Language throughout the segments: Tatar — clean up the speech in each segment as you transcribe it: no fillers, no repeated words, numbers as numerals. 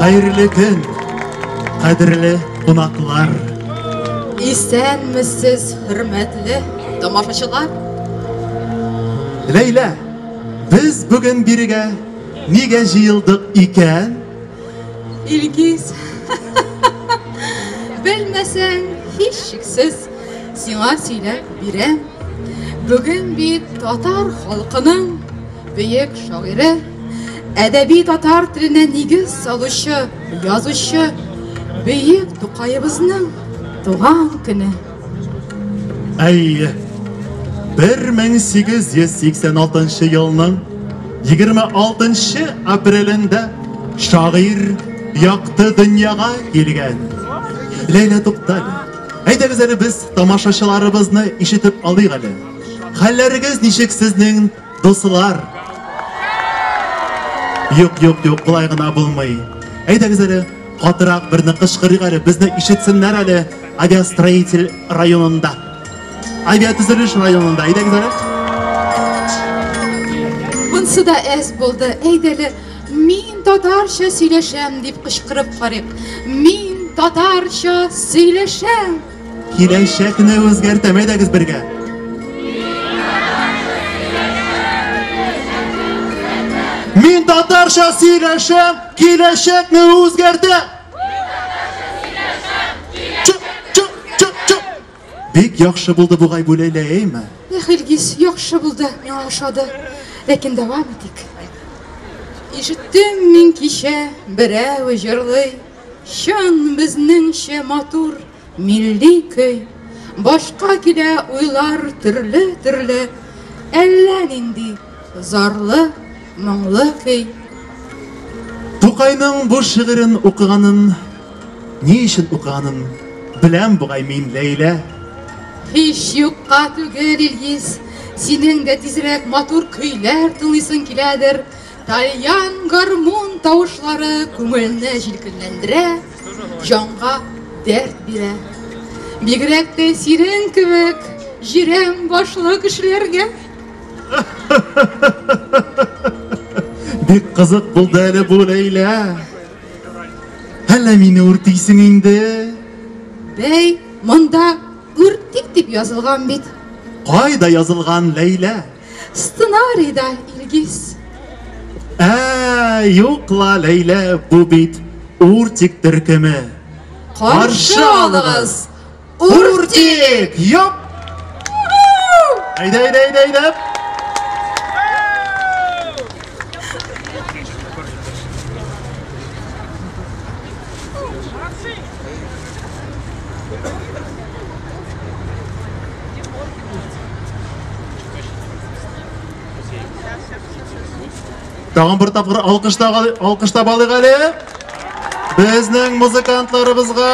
Хәерле көн, кадерле кунаклар. Исәнмесез, хөрмәтле тамашачылар. Ләйлә, без бүген бирегә нигә җыелдык икән? Илгиз, белмәсәң, һичшиксез сиңа сөйләп бирәм. Бүген бит татар халкының бөек шагыйре, әдәби татар теленә нигез салучы, язучы бөек Тукаебызның туган көне. Әйе, 1886 елның 26 апрелендә шагыйрь якты дөньяга килгән. Ләйлә, туктале. Әйдәгез әле без тамашачыларыбызны ишетеп алыйк әле. Хәлләрегез ничек сезнең, дуслар? Юк, юк, юк, болай гына булмый. Әйдәгез әле, катырак берне кычкырыйк әле, безне ишетсеннәр әле авиастроитель районында. Авиатөзелеш районында. Әйдәгез әле. Монсы да әз булды. Әйдәле, мин татарча сөйләшәм дип кычкырып карыйк. Мин татарча сөйләшәм. Киләчәкне үзгәртәм, әйдәгез бергә. Мин татарча сөйләшәм, киләчәкне үзгәртәм. Чык, чык, чык, чык. Бик яхшы булды бугай бу, Ләйлә, әйме? Эх, Илгиз, яхшы булды, миңа ошады. Ләкин дәвам итик. Ишеттем мин кичә берәү җырлый, чын безнеңчә матур милли көй. Башка килә уйлар төрле-төрле, әллә нинди зарлы, моңлы көй. Тукайның бу шигырен укыганын, ни өчен укыганын беләм бугай мин, Ләйлә. Һич юкка түгел, Илгиз, синең дә тизрәк матур көйләр тыңлыйсың киләдер. Тальян гармун тавышлары күңелне җилкенләндерә, җанга дәрт бирә. Бигрәк тә синең кебек җирән башлы кешеләргә. Бик кызык булды әле бу, Ләйлә. Әллә мине үртисең инде? Бәй, монда үртик дип язылган бит. Кайда язылган, Ләйлә? Сценарийда, Илгиз. Ә, юк ла, Ләйлә, бу бит Уртик төркеме. Каршы алыгыз, Уртик! Йоп! Әйдә, әйдә, әйдә, әйдә. Тагын бер тапкыр алкышлап алыйк әле. Безнең музыкантларыбызга.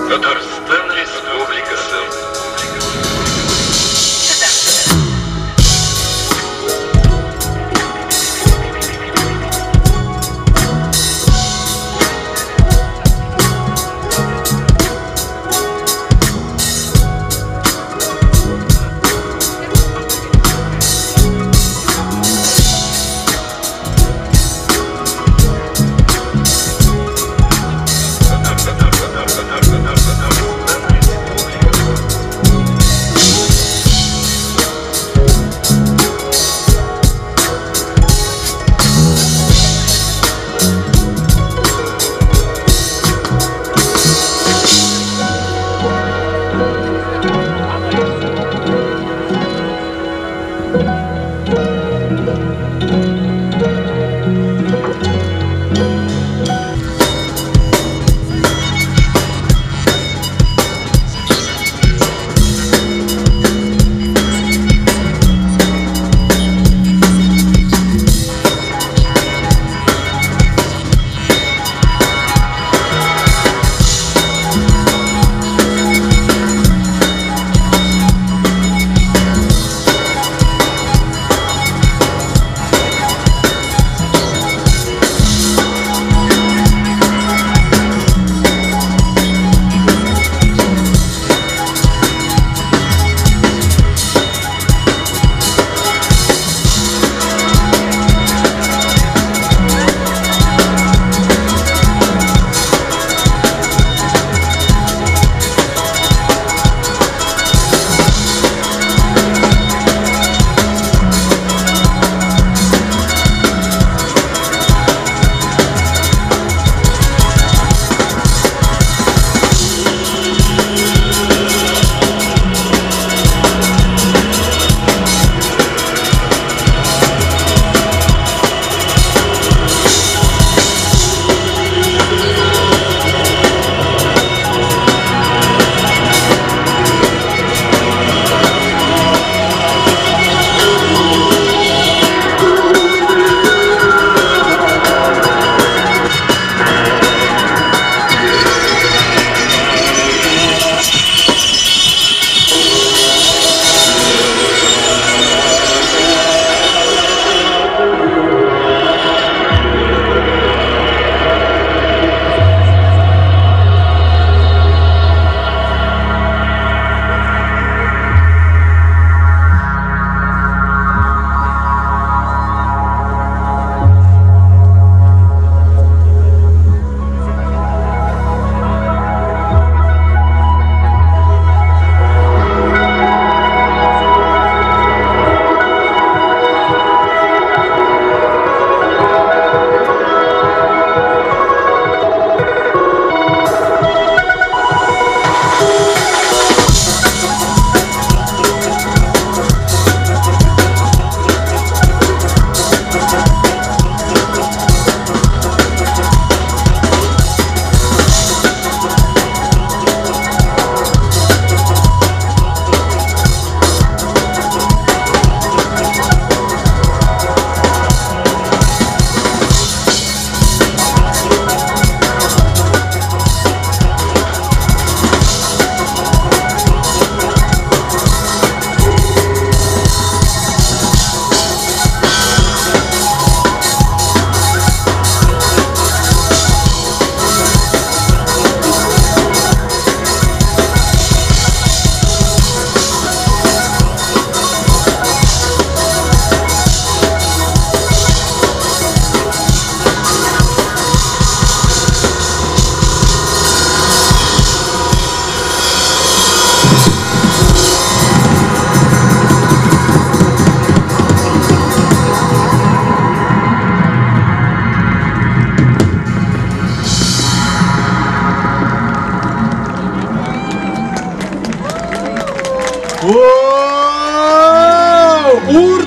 Татарстан Республикасы.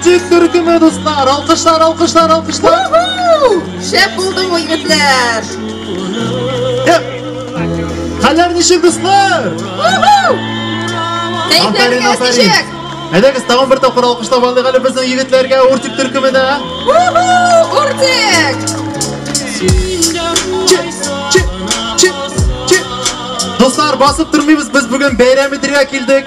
Уртик төркеме, дуслар! Алкышлар, алкышлар, алкышлар! Шәп булды бу, егетләр! Хәлләр ничек, дуслар? Кәефләрегез ничек? Әйдәгез, тагын бер тапкыр алкышлап алыйк әле безнең егетләргә, Уртик төркеменә. Уртик! Дуслар, басып тормыйбыз, без бүген бәйрәм итәргә килдек.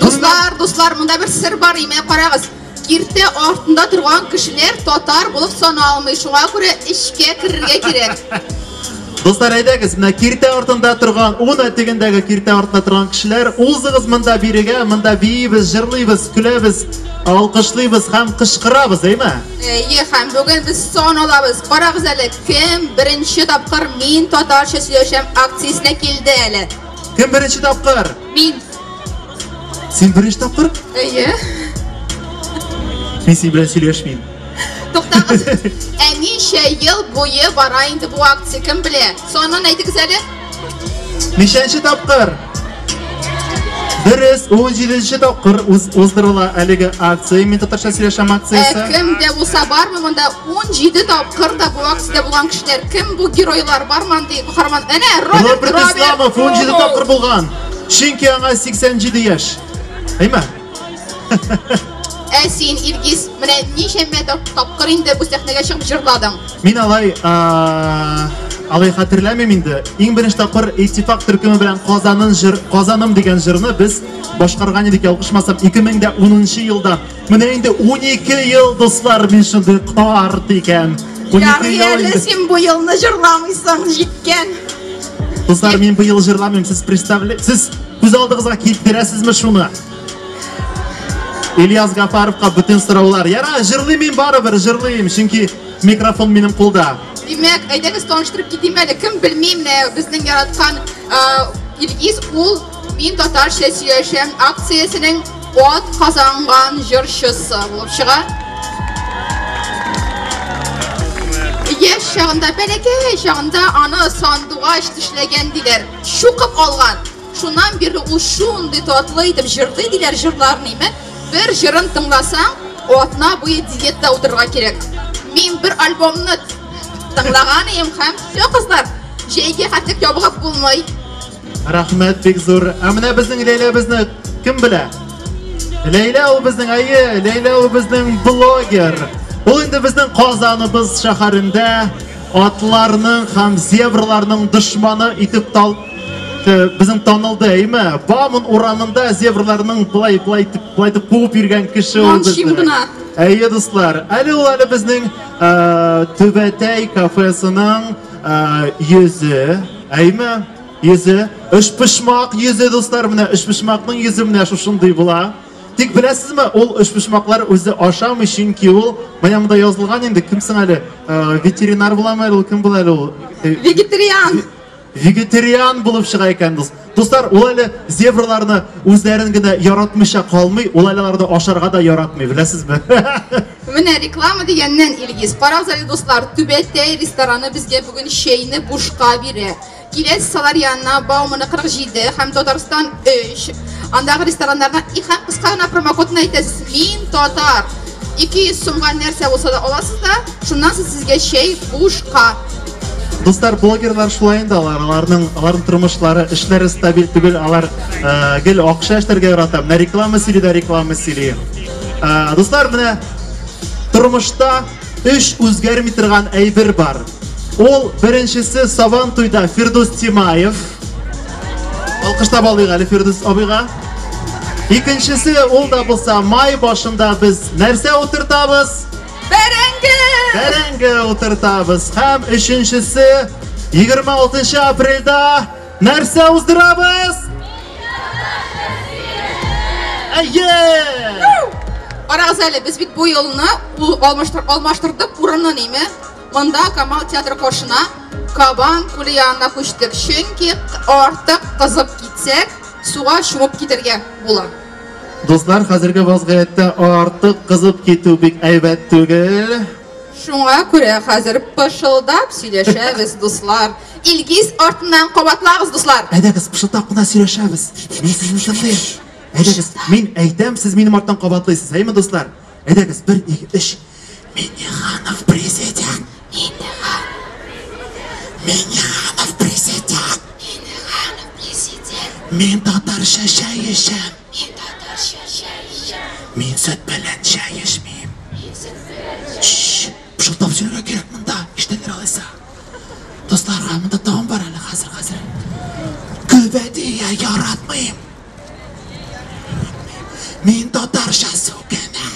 Дуслар, дуслар, монда бер сер бар, име, карагыз. Киртә артында торган кешеләр татар булып саналмый, шуңа күрә эчкә керергә кирәк. Дуслар, әйдәгез, менә киртә артында торган, ун тегендәге киртә артында торган кешеләр, узыгыз монда бирегә, монда биибез, җырлыйбыз, көләбез, алкышлыйбыз һәм кычкырабыз, әйме? Әйе, һәм бүген без сан алабыз. Карагыз әле, кем беренче тапкыр Мин татарча сөйләшәм акциясенә килде әле? Кем беренче тапкыр? Мин. Син беренче тапкыр? Әйе. Мин синең белән сөйләшмим. Туктагыз. Ә ничә ел буе бара инде бу акция, кем белә? Санын әйтегез әле. Ничәнче тапкыр? Дөрес, 17нче тапкыр уздырыла әлеге акция. Мин татарча сөйләшәм акциясе. Ә кем дә булса бармы монда 17 тапкыр да бу акциядә булган кешеләр? Кем бу геройлар? Бармы андый каһарман? Әнә, Роберт, Роберт Исламов 17 тапкыр булган. Чөнки аңа 87 яшь. Әйме? Ә син, Илгиз, менә ничәмә тапкыр инде бу сәхнәгә чыгып җырладың? Мин алай, алай хәтерләмим инде. Иң беренче тапкыр Иттифак төркеме белән Казанын җыр, Казаным дигән җырны без башкарган идек, ялгышмасам, 2010 елда. Менә инде 12 ел, дуслар, мин шундый карт икән. 12 ел инде. Син бу елны җырламыйсың, җиткән. Дуслар, мин быел җырламыйм, сез представля, сез күз алдыгызга китерәсезме шуны? Ильяс Гафаровка бөтен сораулар. Яра, җырлыйм мин барыбер, җырлыйм, чөнки микрофон минем кулда. Димәк, әйдәгез таныштырып китим әле. Кем белми, менә безнең яраткан Илгиз ул Мин татарча сөйләшәм акциясенең ат казанган җырчысы булып чыга. Яшь чагында, бәләкәй чагында аны сандугач тешләгән диләр, чукып алган. Шуннан бирле ул шундый татлы итеп җырлый диләр җырларын, име? Бер җырын тыңласаң, атна буе диетта утырырга кирәк. Мин бер альбомны тыңлаган идем һәм все, кызлар, җәйгә хәтлек ябыгып булмый. Рәхмәт бик зур. Ә менә безнең Ләйләбезне кем белә? Ләйлә ул безнең, әйе, Ләйлә ул безнең блогер. Ул инде безнең Казаныбыз шәһәрендә атларның һәм зебраларның дошманы итеп тал безнең танылды, әйме? Бауман урамында зебраларның былай былай итеп, былай итеп куып йөргән кеше ул безнең. Әйе, дуслар. Әле ул әле безнең Төбәтәй кафесының йөзе, әйме? Йөзе, өчпочмак йөзе, дуслар, менә өчпочмакның йөзе менә шушындый була. Тик беләсезме, ул өчпочмаклар үзе ашамый, чөнки ул менә монда язылган инде, кем соң әле? Ветеринар буламы әле ул, кем була әле ул? Вегетариан. Вегетариан булып чыга икән, дус. Дуслар, ул әле зебраларны үзләрен генә яратмыйча калмый, ул әле аларны ашарга да яратмый, беләсезме? Менә реклама дигәннән, Илгиз, карагыз әле, дуслар, Түбәтәй рестораны безгә бүген чәйне бушка бирә. Киләсе салар янына Бауманы 47 һәм Татарстан 3. Андагы рестораннардан и һәм кыска гына промокодны әйтәсез. Мин татар. 200 сумга нәрсә булса да аласыз да, шуннан соң сезгә чәй бушка. Дуслар, блогерлар шулай инде алар, аларның, аларның тормышлары, эшләре стабиль түгел, алар э, гел акча эшләргә ярата. Менә реклама сөйли дә реклама сөйли. Э, дуслар, менә тормышта Өч үзгәрми торган әйбер бар. Ул беренчесе Сабан туйда Фирдүс Тимаев. Алкышлап алыйк әле Фирдүс абыйга. Икенчесе ул да булса май башында без нәрсә утыртабыз? Бәрәңге! Бәрәңге утыртабыз. Һәм өченчесе 26 апрельдә нәрсә уздырабыз? Әйе! Карагыз әле, без бит бу елны ул алмаштыр, алмаштырдык урынны ниме? Монда Камал театры каршына Кабан күле янына күчтек. Чөнки артык кызып китсәк, суга чумып китәргә була. Дуслар, хәзерге вазгыятьтә артык кызып китү бик әйбәт түгел. Шуңа күрә хәзер пышылдап сөйләшәбез, дуслар. Илгиз артыннан кабатлагыз, дуслар. Әйдәгез, пышылдап кына сөйләшәбез. Мин сезне тыңлыйм. Әйдәгез, мин әйтәм, сез минем арттан кабатлыйсыз, әйме, дуслар? Әйдәгез, бер, ике, өч. Миннеханов президент. Миннеханов. Миннеханов президент. Миннеханов президент. Мин татарча чәй эчәм. Мин татарча чәй эчәм. Мин сөт белән чәй эчмим. Мин сөт белән чәй. Шш, пышылдап сөйләргә кирәк монда, ишетәләр алайса. Дуслар, монда тагын бар әле, хәзер, хәзер. Гөбәдия яратмыйм. Мин татарча сүгенәм.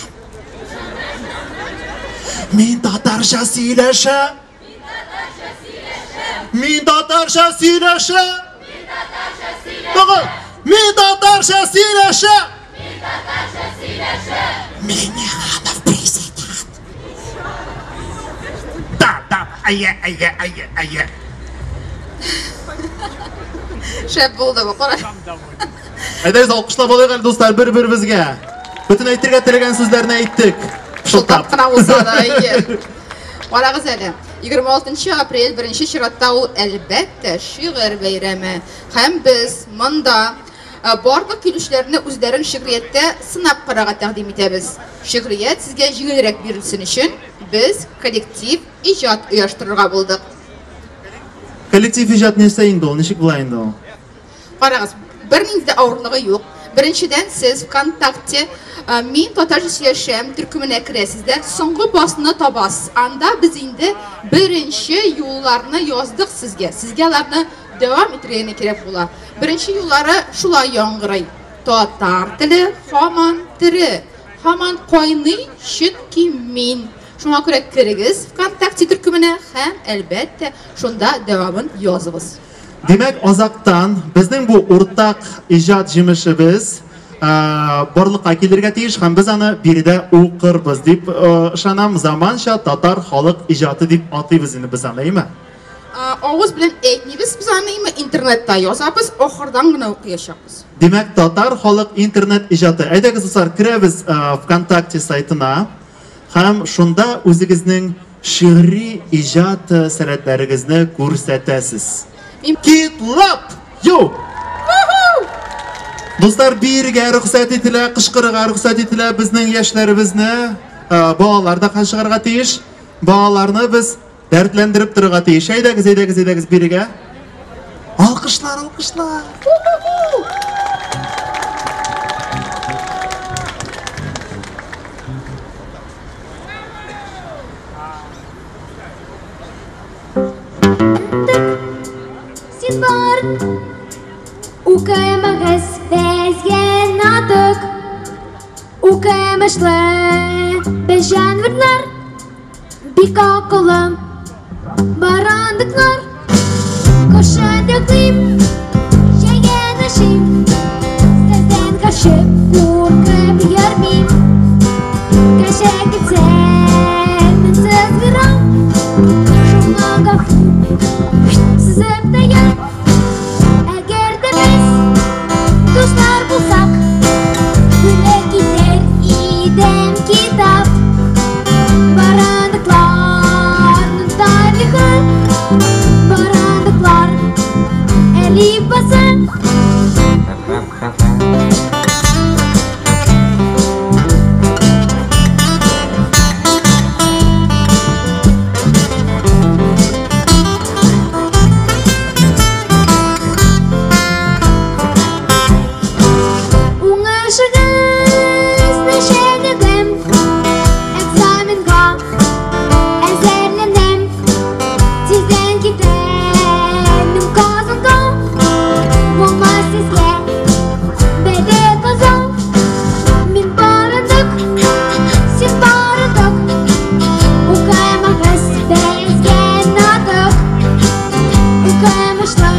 Мин татарча сөйләшәм. Мин татарча сөйләшәм. Тагын. Мин татарча сөйләшәм. Миннеханов президент. Да, да, әйе, әйе, әйе, әйе. Шәп булды бу, кара. Әйдәгез алкышлап алыйк әле, дуслар, бер-беребезгә. Бөтен әйтергә теләгән сүзләрне әйттек. Пышылдап кына булса да, әйе. Карагыз әле, 26 апрель беренче чиратта ул әлбәттә шигырь бәйрәме. Һәм без монда э, барлык килүчеләрне үзләрен шигърияттә сынап карарга тәкъдим итәбез. Шигърият сезгә җиңелрәк бирелсен өчен без коллектив иҗат оештырырга булдык. Коллектив иҗат нәрсә инде ул? Ничек була инде ул? Карагыз, бернинди дә авырлыгы юк. Беренчедән, сез ВКонтакте э, Мин татарча сөйләшәм төркеменә керәсез дә, соңгы постны табасыз. Анда без инде беренче юлларны яздык сезгә. Сезгә аларны дәвам итәргә генә кирәк була. Беренче юллары шулай яңгырый. Татар теле һаман тере, һаман кайный, чөнки мин. Шуңа күрә керегез ВКонтакте төркеменә һәм, әлбәттә, шунда дәвамын языгыз. Димәк, азактан безнең бу уртак иҗат җимешебез барлыкка килергә тиеш һәм без аны биредә укырбыз дип ышанам. Заманча татар халык иҗаты дип атыйбыз инде без аны, әйме? Авыз белән әйтмибез без аны, әйме, интернетта язабыз, ахырдан гына укыячакбыз. Димәк, татар халык интернет иҗаты. Әйдәгез, дуслар, керәбез ВКонтакте сайтына һәм шунда үзегезнең шигъри иҗат сәләтләрегезне күрсәтәсез. Китлап! Йоу! Дуслар, биергә рөхсәт ителә, кычкырырга рөхсәт ителә безнең яшьләребезне. Балалар да чыгарга тиеш. Балаларны без дәртләндереп торырга тиеш. Әйдәгез, әйдәгез, әйдәгез бирегә. Алкышлар, алкышлар. Син бар, укымагыз безгә натык, укымышлы без җанварлар, бик акыллы барандыклар. Кышын йоклыйм, җәен ашыйм, сездән качып куркып йөрмим. Кеше китсә, мин сызгырам, шуңа гафу сызып та йөр. Әгәр дә без дуслар булсак, бүләк итәр идем китап. Барандыкларның тарихы, барандыклар әлифбасы. Уңышыгыз нәшәнедем, экзаменга әзерләнәм. Тиздән китәм мин Казанга, булмас сезгә бәле казан. Мин барындык, син барындык, укымагыз безгә натык. Укымышлы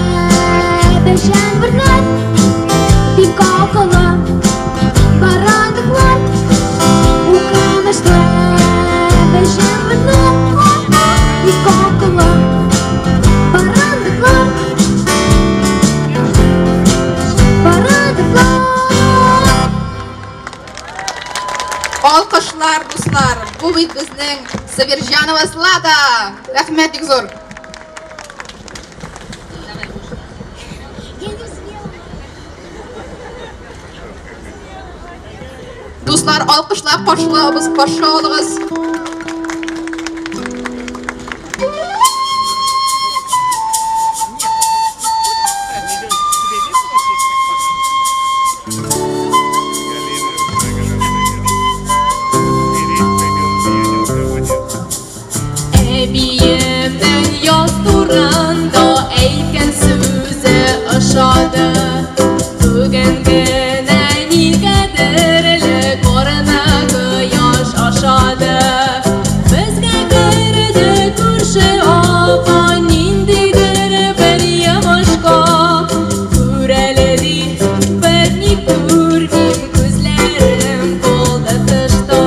без җанварлар, бик акыллы барандыклар. Укымышлы без җанварлар, бик акыллы барандыклар. Барандыклар. Алкышлар, дуслар. Бу бит безнең Сабирҗанова Злата. Рәхмәт бик зур. Я не успела. Дуслар, дуслар, алкышлап каршылабыз, каршы алыгыз. Әбиемнең яз турында әйткән сүзе ошады. Бүген генә нигәдер әле карны кояш ашады. Безгә керде күрше апа ниндидер бер йомышка. Күр әле ди, берни күрмим, күзләрем калды тышта.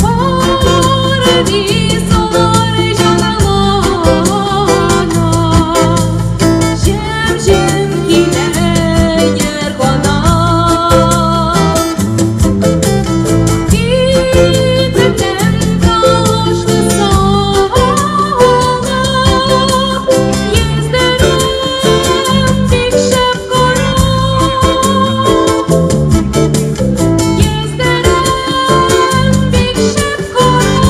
Парадизалар җанлана, җем-җем килә еркана. Китептән калышты салып, йөзләрем бик шәп кара. Йөзләрем бик шәп кара.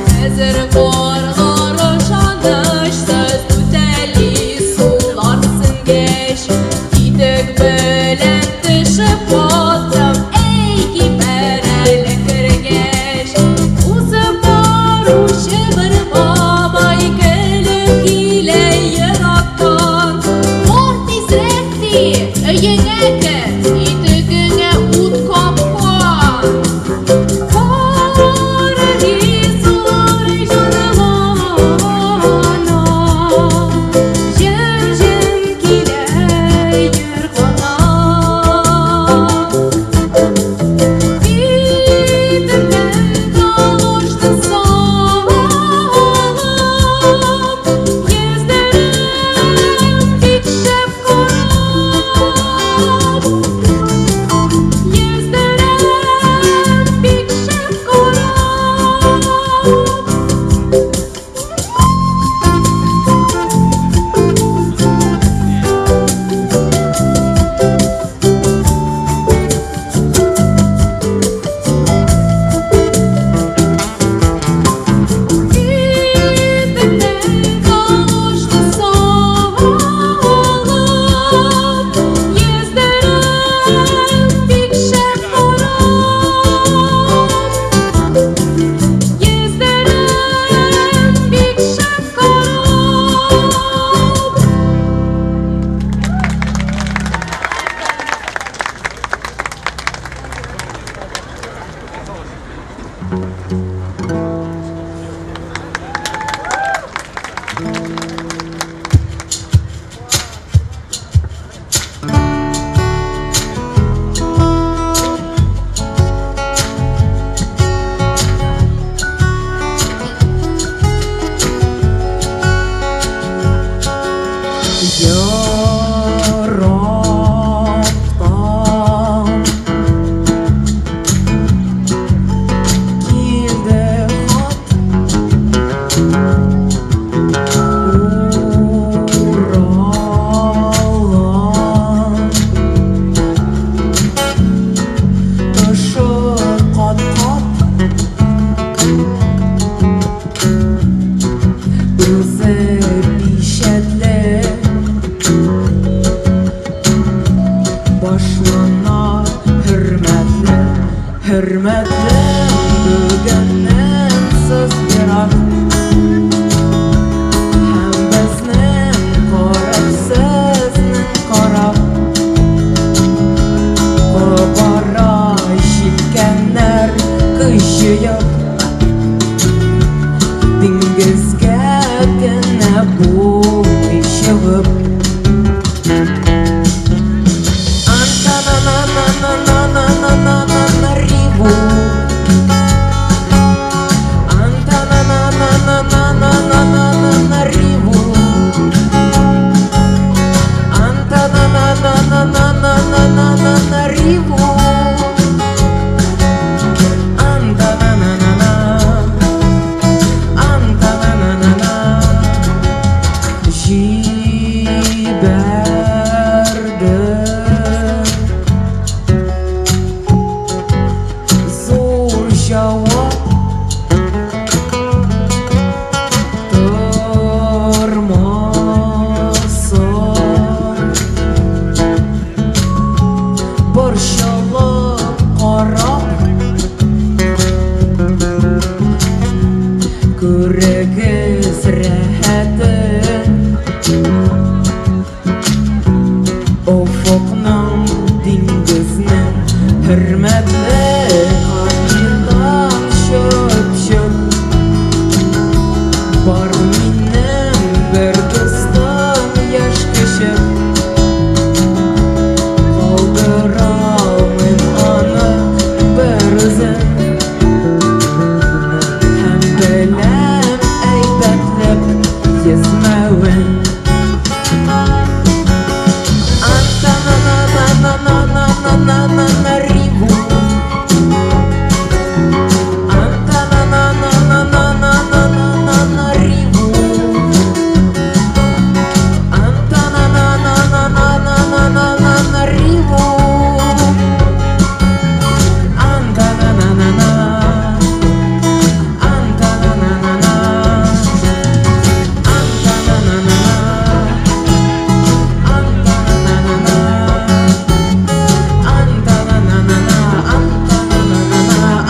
Хәзер карлар ышанычсыз үтәли сулар сеңгәч, Китек белән төшеп баттым, әй кибәр әле кергәч. Узып баручы бер бабай көлеп килә ерактан. Бар тизрәк ди, өеңә кер, итегеңә ут капкан. Парадизалар җанлана, җем-җем килә еркана. Битемнән калышты салып, йөзләрем бик шәп карап. Йөзләрем бик шәп карап. Битемнән калышты салып, йөзләрем бик шәп карап. Йөзләрем бик шәп карап. Ярактан килде хат, Уралан ташы кат-кат, үзе пишәтле. Башлана хөрмәтле, хөрмәтле бүгеннән сез ерак. Һәм безнең карап, сезнең карап, кабара җилкәннәр көч җыеп, диңгезгә генә булмый чыгып. Антана-на-на-на-на-на-на-на-риву. Антана-на-на-на-на-на-на-на-риву. Антана-на-на-на-на-на-на-на-риву. Антана-на-на. җавап тормасын. Борчылып карап күрегез рәхәтен. Офыкның, диңгезнең хөрмәтле капитан Чып-чып. Бар минем бер дустым, яшь кеше, калдыра алмыйм аны бер үзен. Һәм беләм әйбәтләп йөзмәвен. Антананананананананананриву. Антананананананананананриву. Антананананананананананриву. Антанананана. Антанананана. Антанананана. Антанананана. Антанананана. Антанананана.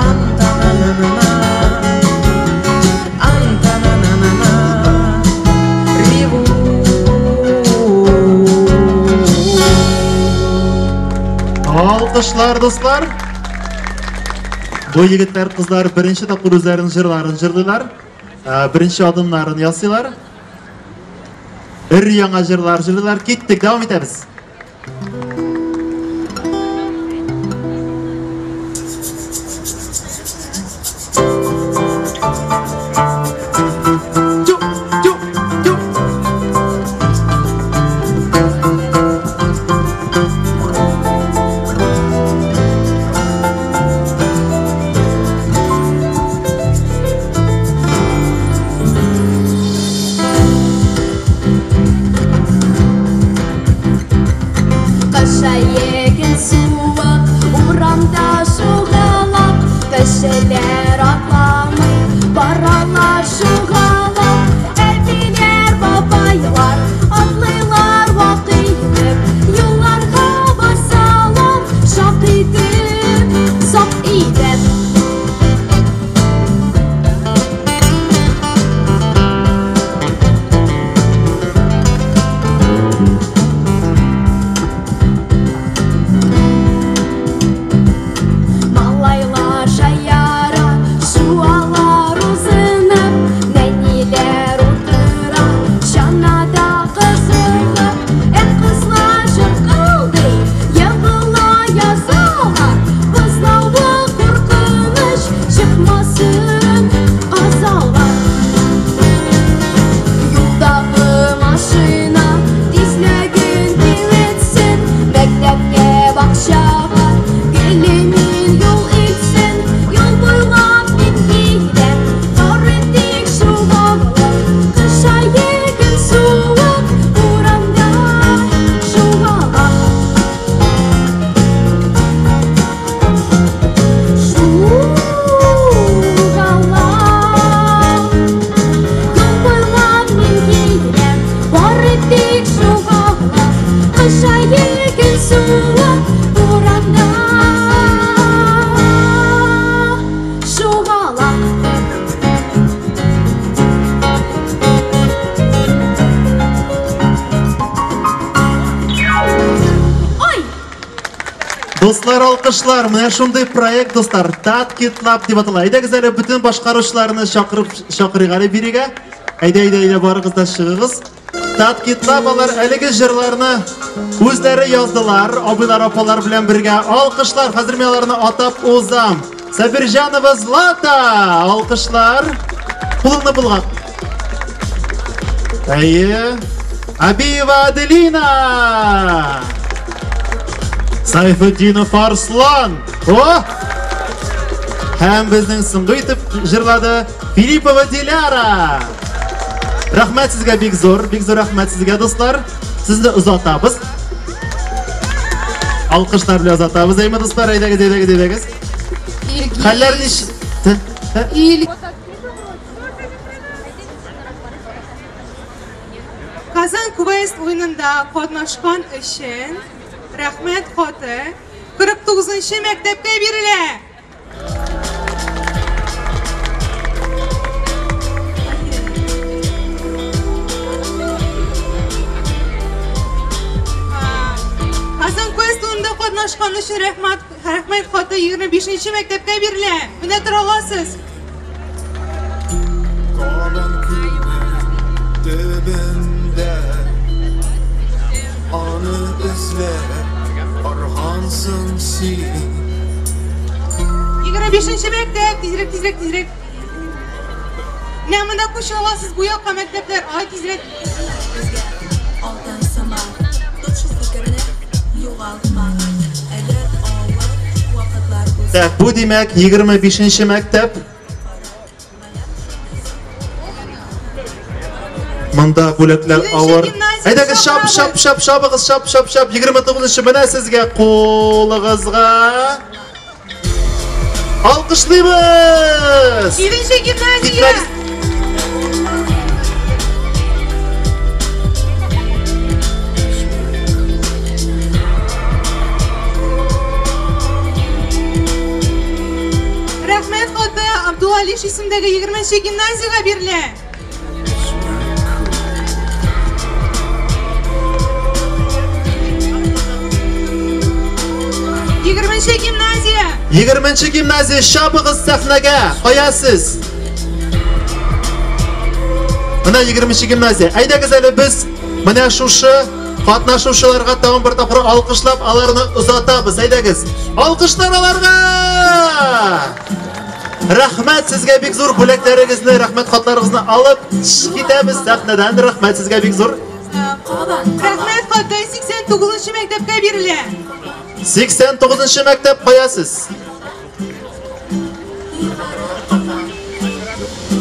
Антанананана. Антанананана. Риву. Алкышлар, дуслар. Бу егетләр, кызлар беренче тапкыр үзләренең җырларын җырлыйлар. Беренче адымнарын ясыйлар. Өр-яңа җырлар җырлыйлар. Киттек, дәвам итәбез. Тю, тю, тю. Кыш ае суык, урамда шугалак, кешеләр атламый, баралар шугалак. Әбиләр, бабайлар атлыйлар вак итеп, юлларга басалар, шак итеп, сак итеп. Малайлар шаяра, шуалар узынып, нәниләр утыра, чанада кызыгып, ә кызлар жыркылдый, егыла язалар, бозлавы куркыныч, чыкмасын казалар. Юлдагы машина тизлеген киметсен, мәктәпкә, бакчага гел юл итсен. Юл буйлап мин киләм, бары тик шугалак, кыш ае көн суык, урамда шугалак. Шугалак. Юл буйлап мин киләм, бары тик шугалак, кыш ае көн суык, урамда шугалак. Ой! Дуслар, алкышлар, менә шундый проект, дуслар, Таткит Лаб дип атала. Әйдәгез әле бөтен башкаручыларны чакырып чакырыйк әле бирегә. Әйдә, әйдә, әйдә, барыгыз да чыгыгыз. Таткит Лаб алар әлеге җырларны үзләре яздылар, абыйлар, апалар белән бергә. Алкышлар, хәзер мин аларны атап узам. Сабирҗанова Злата, алкышлар. Кулыңны болгат. Әйе. Абиева Аделина. Сайфетдинов Арслан. О! Һәм безнең соңгы итеп җырлады Филиппова Диляра. Рәхмәт сезгә бик зур, бик зур рәхмәт сезгә, дуслар. Сезне озатабыз. Алкышлар белән озатабыз. Әйме, дуслар, әйдәгез, әйдәгез, әйдәгез. Илгиз. Хәлләр нич Ил. Казан квест уенында катнашкан өчен рәхмәт хаты 49 нчы мәктәпкә бирелә. Казан квест уенында катнашкан өчен рәхмәт рәхмәт хаты 25 нче мәктәпкә бирелә. Менә тора аласыз. Кабан күлнең төбендә Аны эзләп аргансың син. 25 нче мәктәп, тизрәк, тизрәк, тизрәк. Менә монда күчә аласыз бу якка мәктәпләр. Ай, тизрәк. Безгә алтын сыман, тот шул фикерне, югалтма. Әгәр авыр вакытлар булса. Так, бу димәк 25 нче мәктәп. Монда бүләкләр авыр. Әйдәгез, шап, шап, шап, шабыгыз, шап, шап, шап. 29 менә сезгә кулыгызга. Алкышлыйбыз! Җиденче гимназия! Рәхмәт хаты Абдулла Алиш исемдәге 20 гимназиягә бирелә. Егерменче гимназия! Егерменче гимназия, чабыгыз сәхнәгә! Кая сез? Менә егерменче гимназия. Әйдәгез әле без менә шушы катнашучыларга тагын бер тапкыр алкышлап аларны озатабыз. Әйдәгез. Алкышлар аларга! Рәхмәт сезгә бик зур бүләкләрегезне, рәхмәт хатларыгызны алып китәбез сәхнәдән. Рәхмәт сезгә бик зур. Рәхмәт хаты 89 мәктәпкә бирелә. 89 мәктәп кая сез?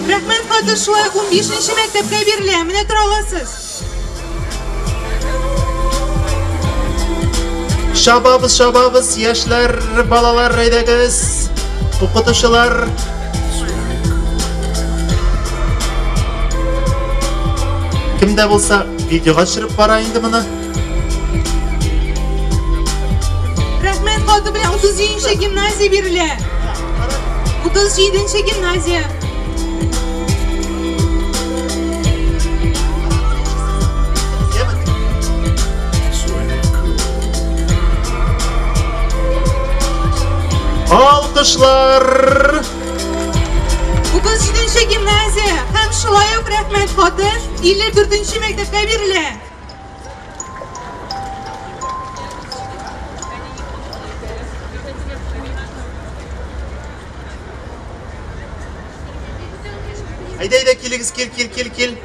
Рәхмәт хаты шулай 15 мәктәпкә бирелә. Менә тора аласыз. Шабабыз, шабабыз, яшьләр, балалар, әйдәгез, укытучылар. Кем дә булса видеога төшереп бара инде моны. Рәхмәт хаты белән 37 гимназия бирелә. 37 гимназия. Алкышлар! 37 гимназия һәм шулай ук рәхмәт хаты 54 мәктәпкә бирелә. Әйдә, әйдә, килегез, кил, кил, кил, кил.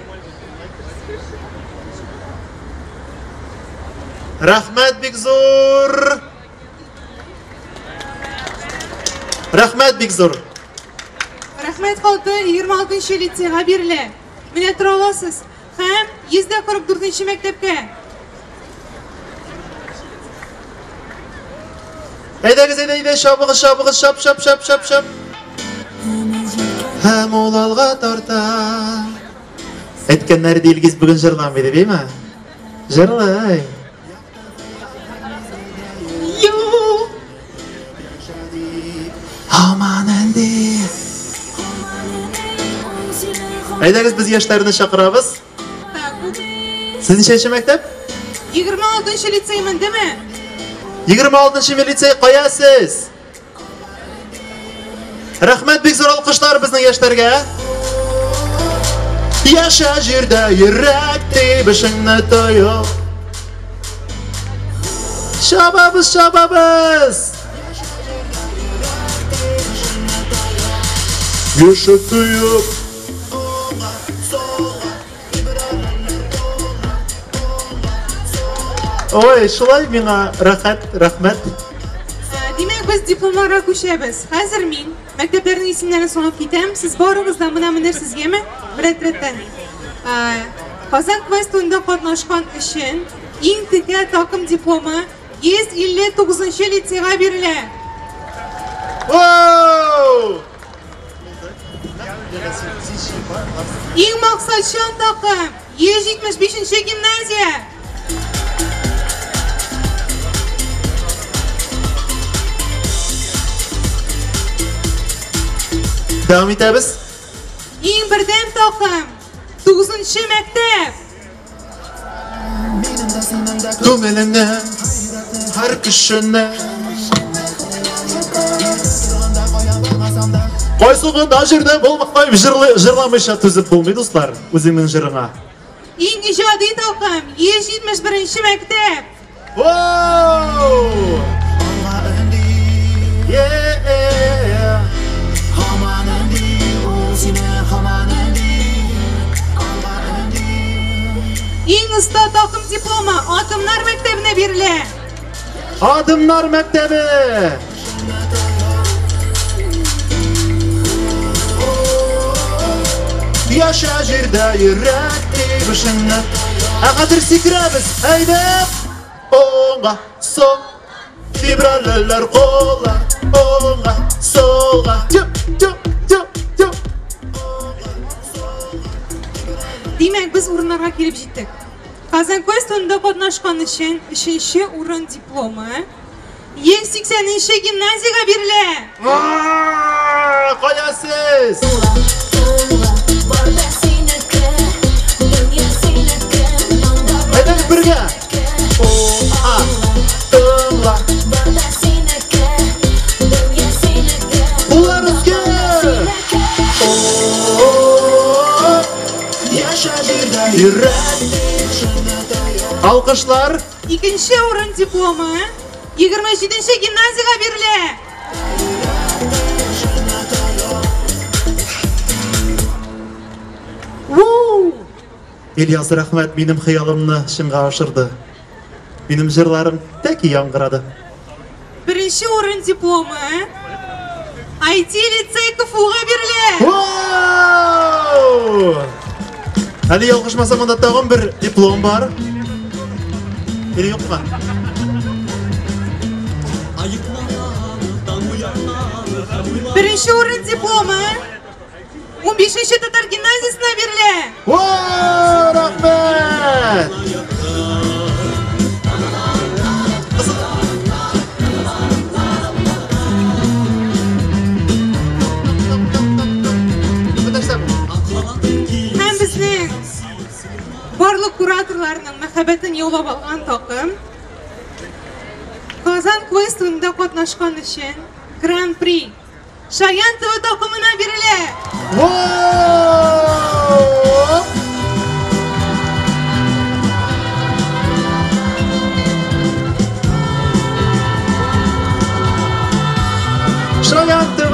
Рәхмәт бик зур. Рәхмәт бик зур. Рәхмәт хаты 26 лицейга бирелә. Менә тора аласыз. Һәм 144 мәктәпкә. Әйдәгез, әйдә, әйдә, чабыгыз, чабыгыз, чап, чап, чап, чап, чап. Һәм ул алга тарта. Әйткәннәр иде, Илгиз бүген җырламый дип, әйме? Җырлый. Юк. Һаман инде. Әйдәгез, без яшьләрне чакырабыз. Сез ничәнче мәктәп? 26 лицей мендеме? 26 лицей кая сез? Рәхмәт бик зур алкышлар безнең яшьләргә. Яшә җирдә йөрәк тибешеңне тоеп. Чабабыз, чабабыз! Яшә тоеп. Ой, шулай миңа рәхәт, рәхмәт. Димәк, без дипломнарга күчәбез. Хәзер мин мәктәпләрнең исемнәрен санап китәм. Сез барыгыз да менә менерсезгәме? Рәт-рәттән. Казан квест уенында катнашкан өчен иң текә такым дипломы 159 лицейга бирелә. Воу! Иң максатчан такым 175 гимназия. Дәвам итәбез. Иң бердәм такым 9 мәктәп. Күңелеңне һәр кешене. Кайсы гына җирдә булмай, җырламыйча түзеп булмый, дуслар, үзеңнең җырыңа. Иң иҗади такым 171 мәктәп. Воу! Yeah! Иң оста такым дипломы Адымнар мәктәбенә бирелә. Адымнар мәктәбе! Яша җирдә йөрәк тибешеңне. Ә хәзер сикерәбез, әйдә! Оңга, сол, тибрәләләр куллар, оңга, солга. Тю, тю, тю, тю. Димәк, без урыннарга килеп җиттек. Казан Квест уенында катнашкан өчен 3нче урын дипломы 180 гимназиягә бирелә. Кая сез? Әйдәгез бергә. О, а, тыңла. Куллар өскә. Алкышлар. Икенче урын дипломы 27 гимназиягә бирелә. Ильяс, рәхмәт, минем хыялымны чынга ашырды. Минем җырларым тәки яңгырады. Беренче урын дипломы IT лицей КФУга бирелә. Әле ялгышмасам, монда тагын бер диплом бар. Или юкмы? Беренче урын дипломы 15 татар гимназиясенә бирелә. Рәхмәт! Һәм безнең барлык кураторларның мәхәббәтен яулап алган такым Казан Квест уенында катнашкан өчен Гран-при Шаян ТВ такымына бирелә. Шаян ТВ!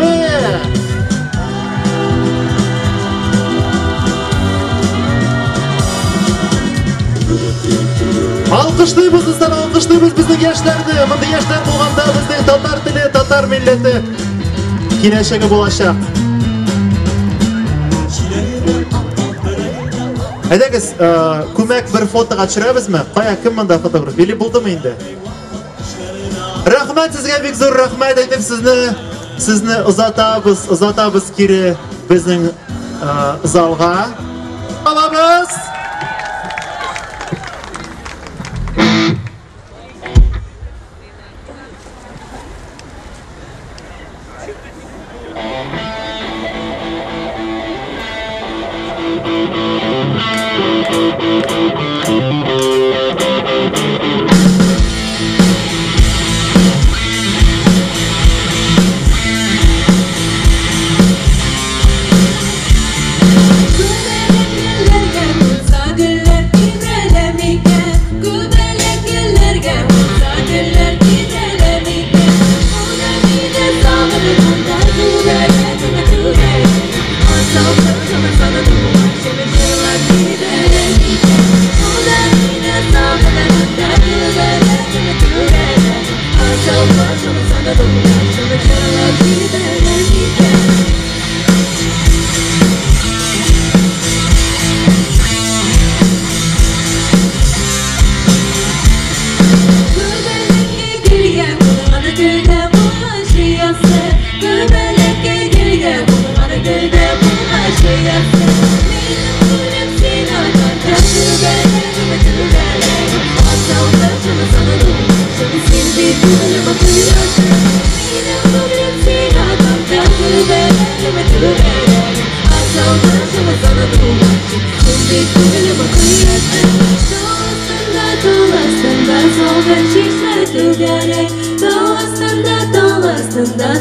Алкышлыйбыз, дуслар, алкышлыйбыз безнең яшьләрне. Мондый яшьләр булганда безнең татар теле, татар милләте киләчәге булачак. Әйдәгез, күмәк бер фотога төшерәбезме? Кая, кем монда фотограф? Или булдымы инде? Рәхмәт сезгә, бик зур рәхмәт әйтеп сезне озатабыз, озатабыз кире безнең залга. Алабыз! Gülmelek gülge, bulmadı gülde, bulma şey yaptı.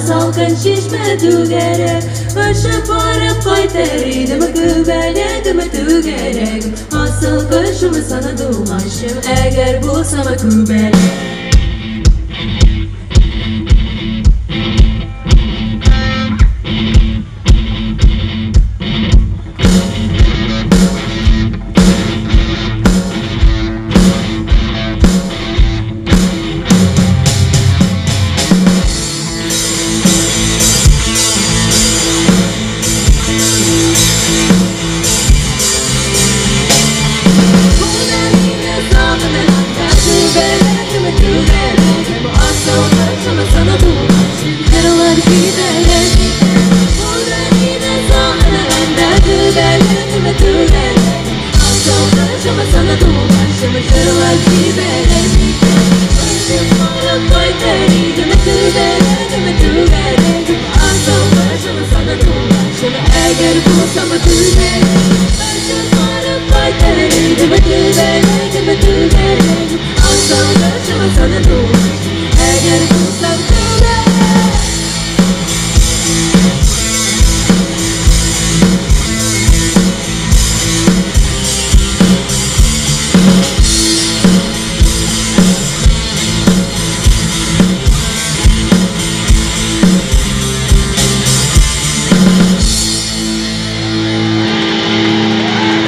Салкын чишмә түгәрәк. Очып барып кайтыр идем, күбәләгем, түгәрәгем. Асыл кошым, сандугачым, әгәр булсам күбәләк.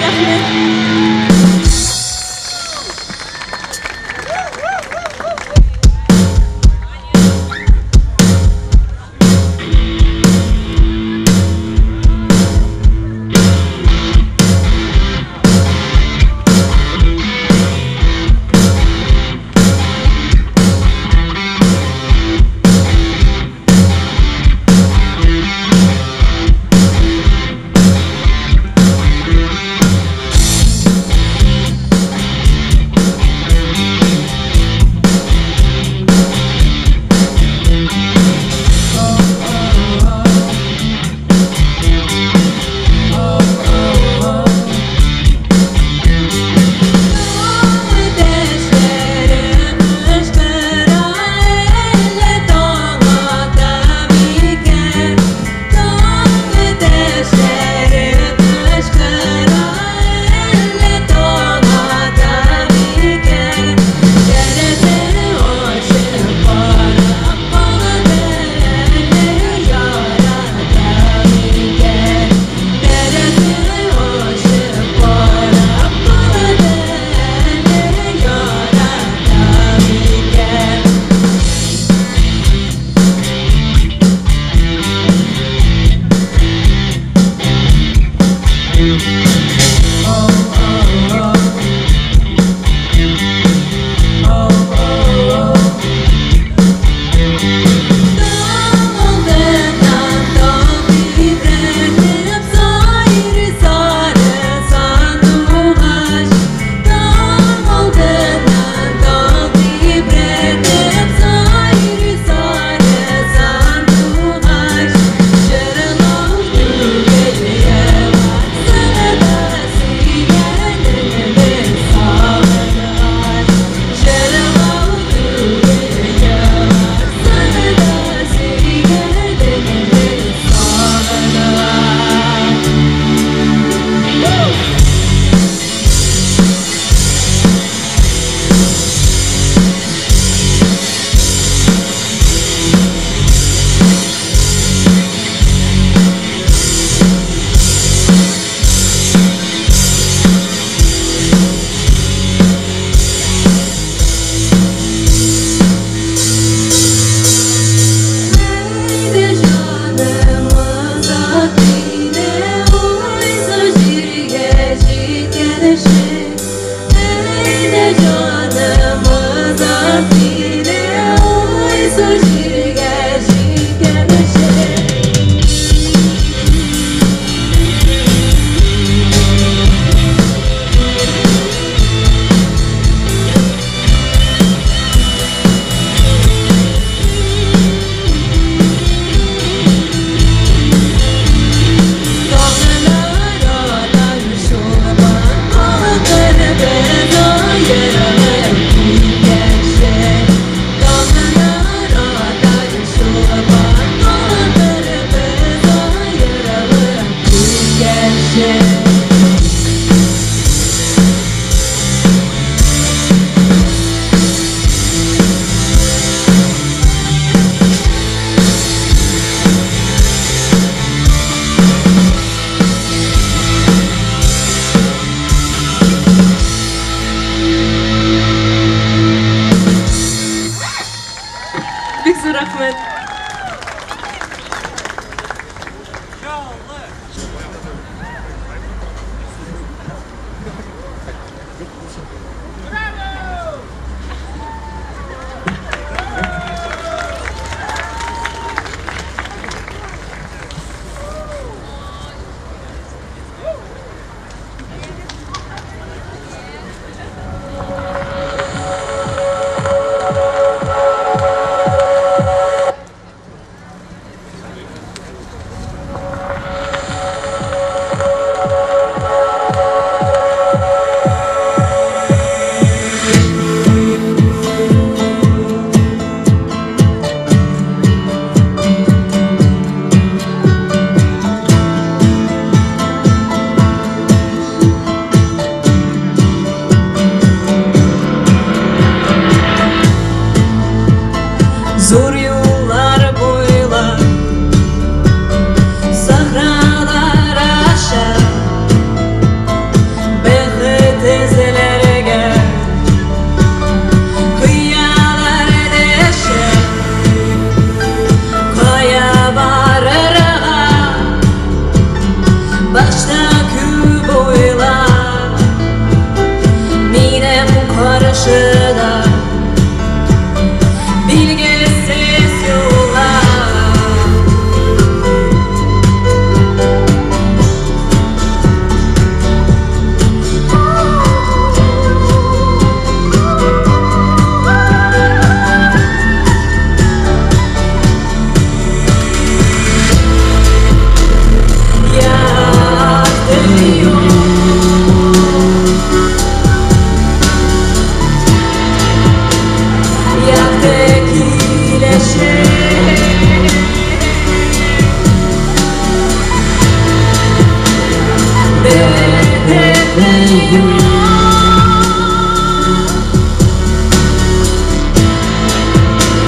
Рәхмәт.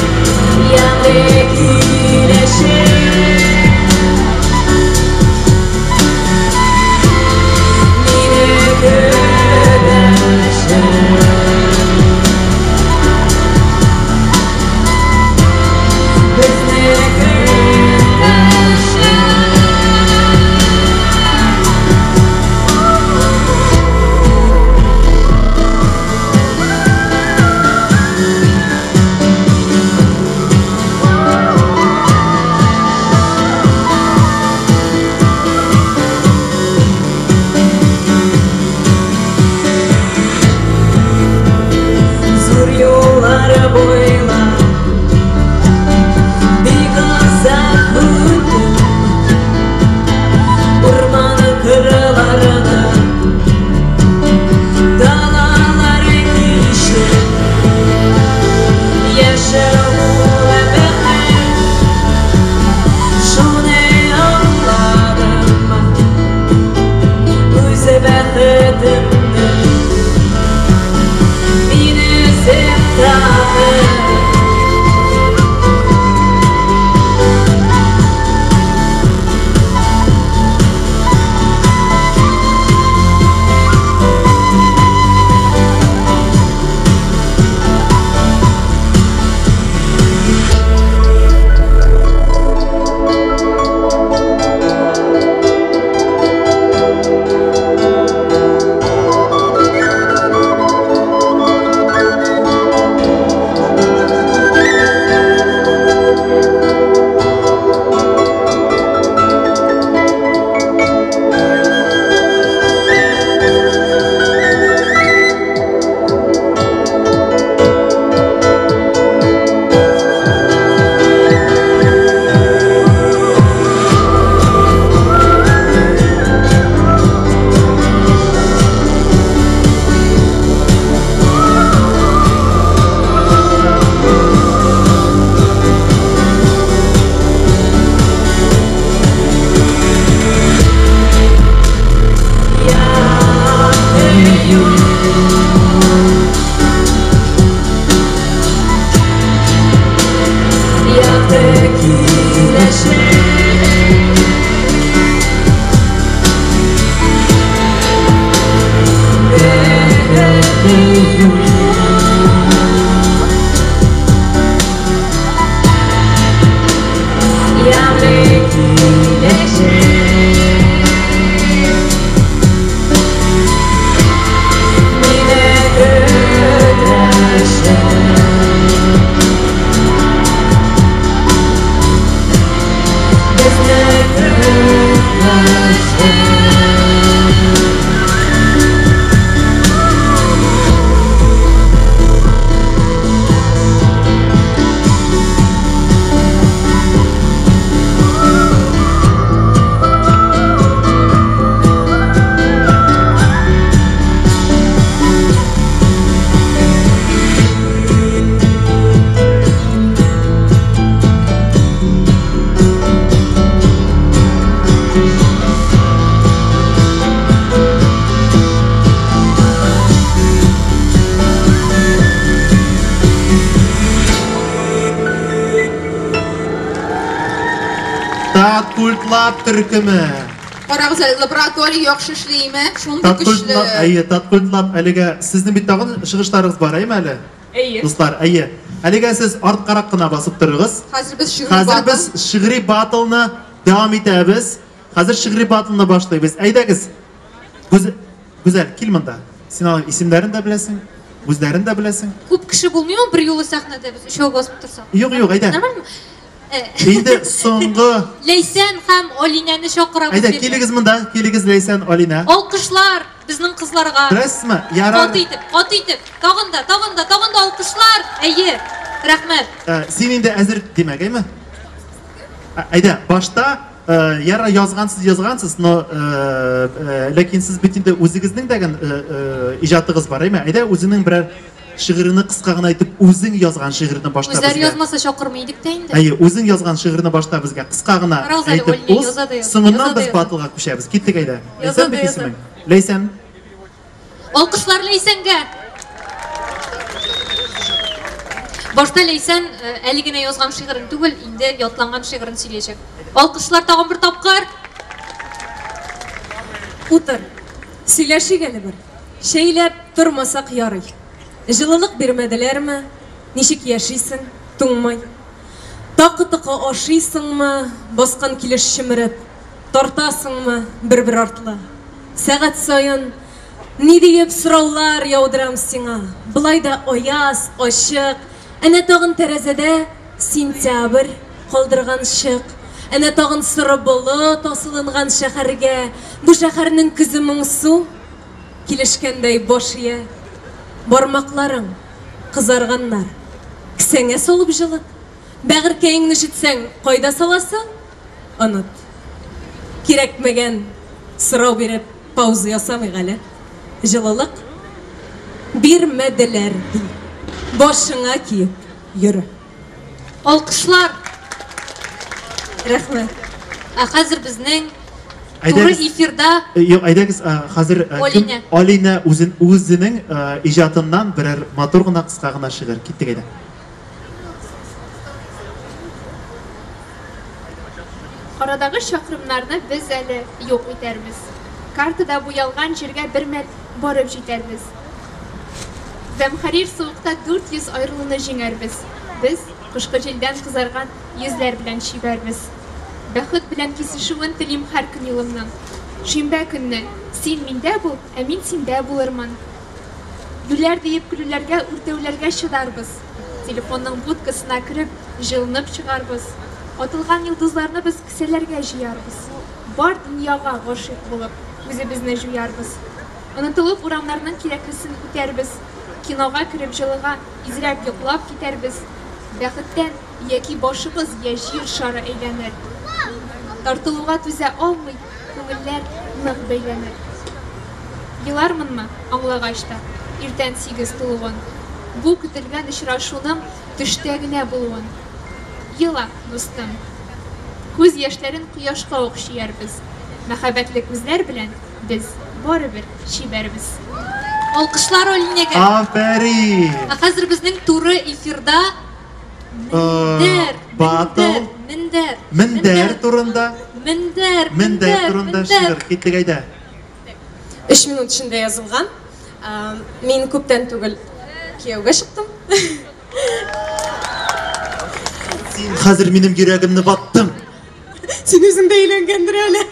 Ямьле киләчәк Мине көтәчәк. Безне көтәчәк. Зур юллар буйлап бик озак үттем, Урман кырларны, далалар кичтем. Яшәү ул бәхет, шуны аңладым, Үз бәхетемне мин үзем таптым. Якты киләчәк Бәхетле юл. Ямьле киләчәк Мине көтәчәк. Безне көтәчәк. Таткультлаб төркеме. Карагыз әле, лаборатория яхшы эшлиме? Шундый көчле. Таткультлаб, әйе, Таткультлаб әлегә сезнең бит тагын чыгышларыгыз бар, әйеме әле? Әйе. Дуслар, әйе. Әлегә сез арткарак кына басып торыгыз. Хәзер без шигъри Хәзер батл. без шигъри батлны дәвам итәбез. Хәзер шигъри батлны башлыйбыз. Әйдәгез. Гүзәл, кил монда. Син аның исемнәрен дә беләсең, үзләрен дә беләсең. Күп кеше булмыймы бер юлы сәхнәдә без өчәү басып торсак? Юк, юк, әйдә. Нормальмы? Инде соңгы. Ләйсән һәм Алинәне чакырабыз. Әйдә, биргә. килегез монда, килегез Ләйсән, Алинә. Алкышлар безнең кызларга. Беләсезме? Ярар. Каты итеп, каты итеп. Тагын да, тагын да, тагын да алкышлар. Әйе. Рәхмәт. Син инде әзер димәк, әйме? Әйдә, башта яра язгансыз, язгансыз, но ләкин сез бит инде үзегезнең дәген иҗатыгыз бар, әйме? Әйдә, үзеңнең берәр шигыреңне кыска гына әйтеп, үзең язган шигырьне башта Үзләре безгә. язмаса чакырмый идек тә инде. Әйе, үзең язган шигырьне башта безгә кыска гына Карагыз әле, әйтеп Ольга, уз. яза да яза, Соңыннан яза да без яза. батлга күчәбез. Киттек әйдә. Яза Ләйсән да бит яза. исемең. Ләйсән. Алкышлар Ләйсәнгә! Башта Ләйсән э, әле генә язган шигырен түгел, инде ятланган шигырен сөйләячәк. Алкышлар тагын бер тапкыр. Утыр. Сөйләшик әле бер. Чәйләп тормасак ярый. Җылылык бирмәделәрме? Ничек яшисең? Туңмай. Такы-токы ашыйсыңмы, баскан килеш чөмереп, тартасыңмы бер-бер артлы? Сәгать саен ни диеп сораулар яудырам сиңа. Болай да аяз, ачык, әнә тагын тәрәзәдә сентябрь калдырган чык, әнә тагын соры болыт асылынган шәһәргә. Бу шәһәрнең көзе моңсу, килешкәндәй баш ия. Бармакларың кызарганнар. Кесәңә салып җылыт. Бәгырькәеңне өшетсәң, кайда саласың? Оныт. Кирәкмәгән сорау биреп пауза ясамыйк әле. Җылылык бирмәделәр, ди. Башыңа киеп йөре. Алкышлар! Рәхмәт. Ә хәзер безнең туры эфирда Юк, әйдәгез, хәзер Алинә. Алинә үзен үзенең иҗатыннан берәр матур гына кыска гына шигырь. Киттек әйдә. Арадагы чакрымнарны без әле юк итәрбез. Картада буялган җиргә бер мәл барып җитәрбез. Зәмхәрир суыкта 400 аерылуны җиңәрбез. Без кышкы җилдән кызарган йөзләр белән чибәрбез. Бәхет белән кисешүен телим һәр көн юлымның. Шимбә көнне син миндә бул, ә мин синдә булырмын. Юләр диеп көлүләргә, үртәүләргә чыдарбыз. Телефонның будкасына кереп, җылынып чыгарбыз. Атылган йолдызларны без кесәләргә җыярбыз. Бар дөньяга гашыйк булып, үзебезне җуярбыз. Онытылып урамнарның кирәклесен үтәрбез. Кинога кереп җылыга изрәп йоклап китәрбез. Бәхеттән яки башыбыз, я җир шары әйләнер. Тартылуга түзә алмый, күңелләр нык бәйләнер. Елармынмы, аңлагач та, иртән 8 тулуын. Бу көтелгән очрашуның төштә генә булуын. Ела, дустым. Күз яшьләрен кояшка ук чөярбез. Мәхәббәтле күзләр белән без барыбер чибәрбез. Алкышлар Алинәгә. Афәрин! Ә хәзер безнең туры эфирда мендәр, Батл. мендәр, Мендәр турында. мендәр, Мендәр турында шигырь. Киттек әйдә. 3 минут эчендә язылган. Мин күптән түгел кияүгә чыктым. Син хәзер минем йөрәгемне ваттың. Син үзең дә өйләнгәндер әле.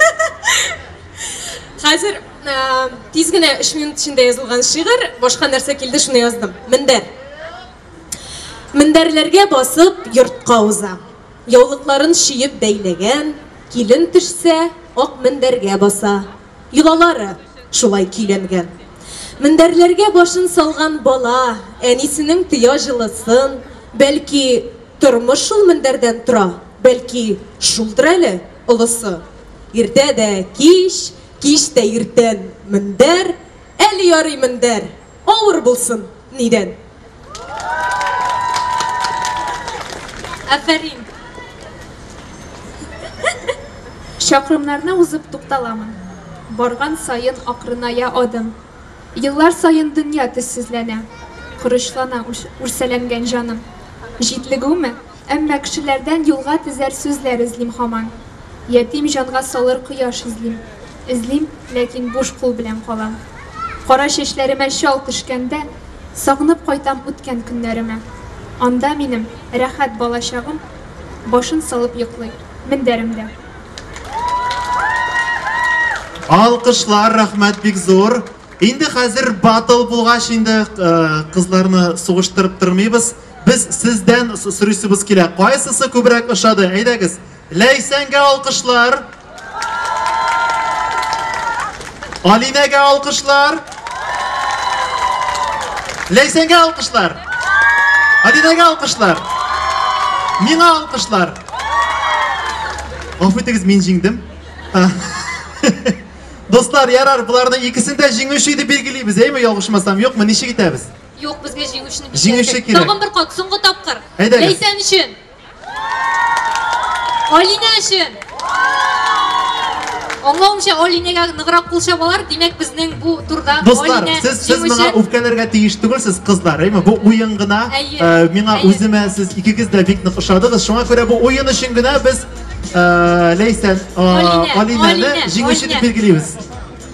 Хәзер тиз генә 3 минут эчендә язылган шигырь, башка нәрсә килде, шуны яздым. Мендәр. Мендәрләргә басып йортка уза. Яулыкларын чөеп бәйләгән, килен төшсә, ак мендәргә баса. Йолалары шулай көйләнгән. Мендәрләргә башын салган бала әнисенең тоя җылысын, бәлки тормыш шул мендәрдән тора, бәлки шулдыр әле олысы. Иртә дә кич, кич тә иртән мендәр, әле ярый мендәр, авыр булсын нидән. Афәрин. Чакрымнарны узып тукталамын. Барган саен акрыная адым. Еллар саен дөнья төссезләнә. Корычлана үрсәләнгән җаным. Җитлегүме? Әмма кешеләрдән юлга тезәр сүзләр эзлим һаман. Ятим җанга салыр кояш эзлим. Эзлим, ләкин буш кул белән калам. Кара чәчләремә чал төшкәндә, сагынып кайтам үткән көннәремә. Анда минем рәхәт балачагым башын салып йоклый мендәремдә. Алкышлар, рәхмәт бик зур. Инде хәзер батл булгач инде кызларны сугыштырып тормыйбыз. Без сездән сорыйсыбыз килә. Кайсысы күбрәк ошады? Әйдәгез. Ләйсәнгә алкышлар. Алинәгә алкышлар. Ләйсәнгә алкышлар. Алинәгә алкышлар. Миңа алкышлар. Гафу итегез, мин җиңдем. Дуслар, ярар, боларны икесен дә җиңүче дип билгелибез, әйме, ялгышмасам, юкмы, ничек итәбез? Юк, безгә җиңүчене Җиңүче кирәк. Тагын бер кат, соңгы тапкыр. Әйдәгез. Ләйсән өчен. Алинә өчен. Аңлавымча, Алинәгә ныграк кул чабалар, димәк, безнең бу турда Дуслар, Алинә сез сез җиңүче. моңа үпкәләргә тиеш түгелсез, кызлар, әйме? Бу уен гына. Әйе. Миңа Әйе. үземә сез икегез дә бик нык ошадыгыз. Шуңа күрә бу уен өчен генә без Ләйсән Алинә, Алинәне Алинә, җиңүче дип Алинә. билгелибез.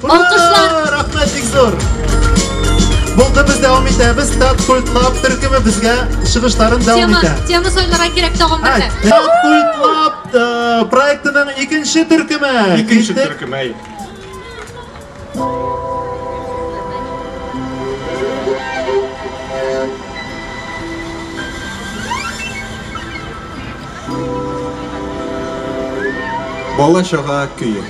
Алкышлар! Рәхмәт бик зур. Булды, без дәвам итәбез. Таткультлаб төркеме безгә чыгышларын дәвам Тема, итә. тема сайларга кирәк тагын берне. Таткультлаб проектының икенче төркеме. Икенче Киттек. төркем, әй. Бала чага көе.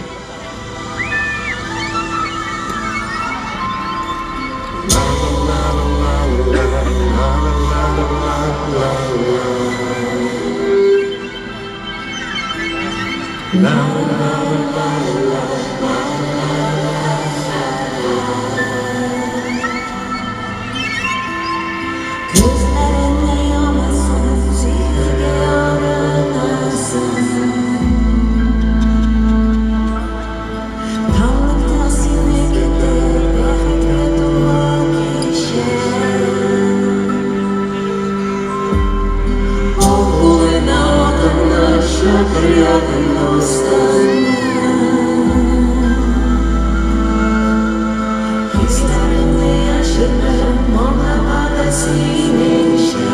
Күзләреңне ямасың, сөяргә яратасың. Таңлыкта сине көтеп, бәхеткә тулы кичә. Ал кулына ватанны, чакыр якын дустыңны. Хисләреңне яшермә, моңа да синеңчә.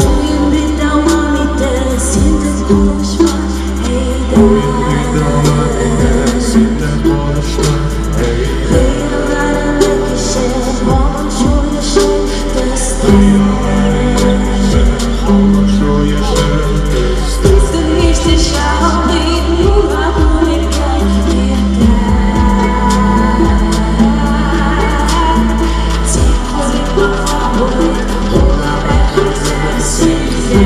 Уен бит дәвам итә, син дә калышма, әйдә. Син дә калышма, әйдә. Хыялларыңны кичер, һаман шул яшел төстә. Һаман шул яшел төстә. Күздән һич төшә алмыйм, юлларым иркә иртә. Тик кызык булып, була бәхетсез сүздә.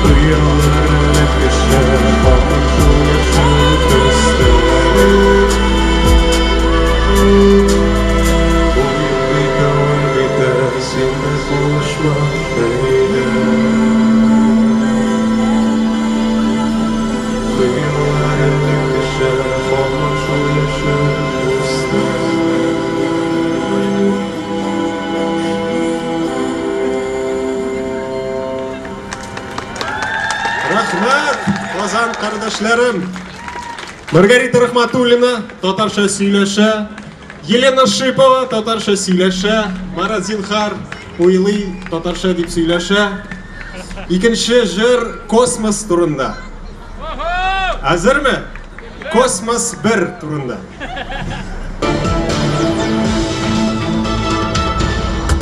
Хыялларыңны кичер, һаман шул яшел төстә. Уен бит дәвам итә, син дә калышма, әйдә. Хыялларыңны кичер, һаман шул яшел төстә. Рәхмәт, Казан кардәшләрем. Маргарита Рахматуллина татарча сөйләшә, Елена Шипова татарча сөйләшә, Марат Зинхар уйлый татарча дип сөйләшә. Икенче җыр космос турында. Әзерме? Космос 1 турында.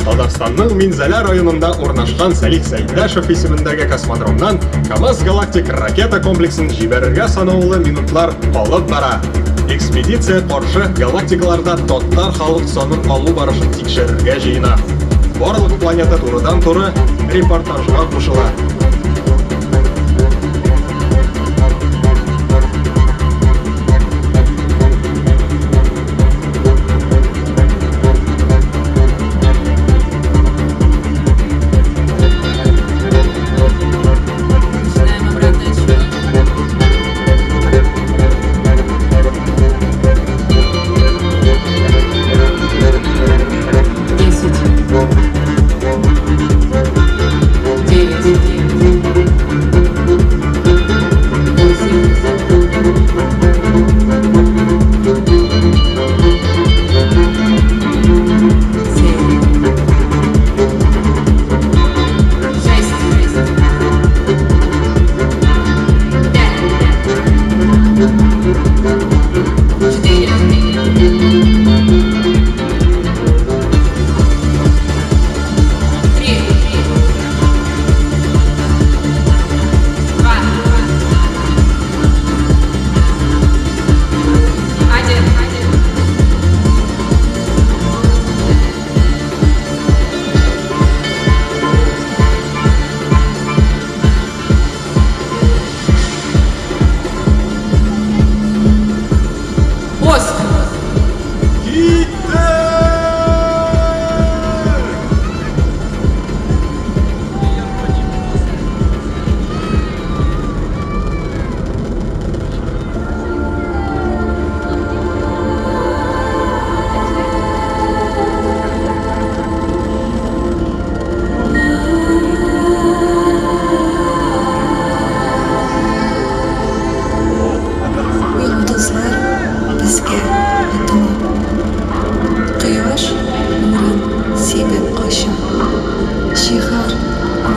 Татарстанның Минзәлә районында урнашкан Сәлих Сәйдәшев исемендәге космодромнан КАМАЗ галактик ракета комплексын җибәрергә санаулы минутлар калып бара. Экспедиция каршы галактикаларда татар халык санын алу барышын тикшерергә җыена. Барлык планета турыдан-туры репортажга кушыла. Начинаем обратный отсчет. 10.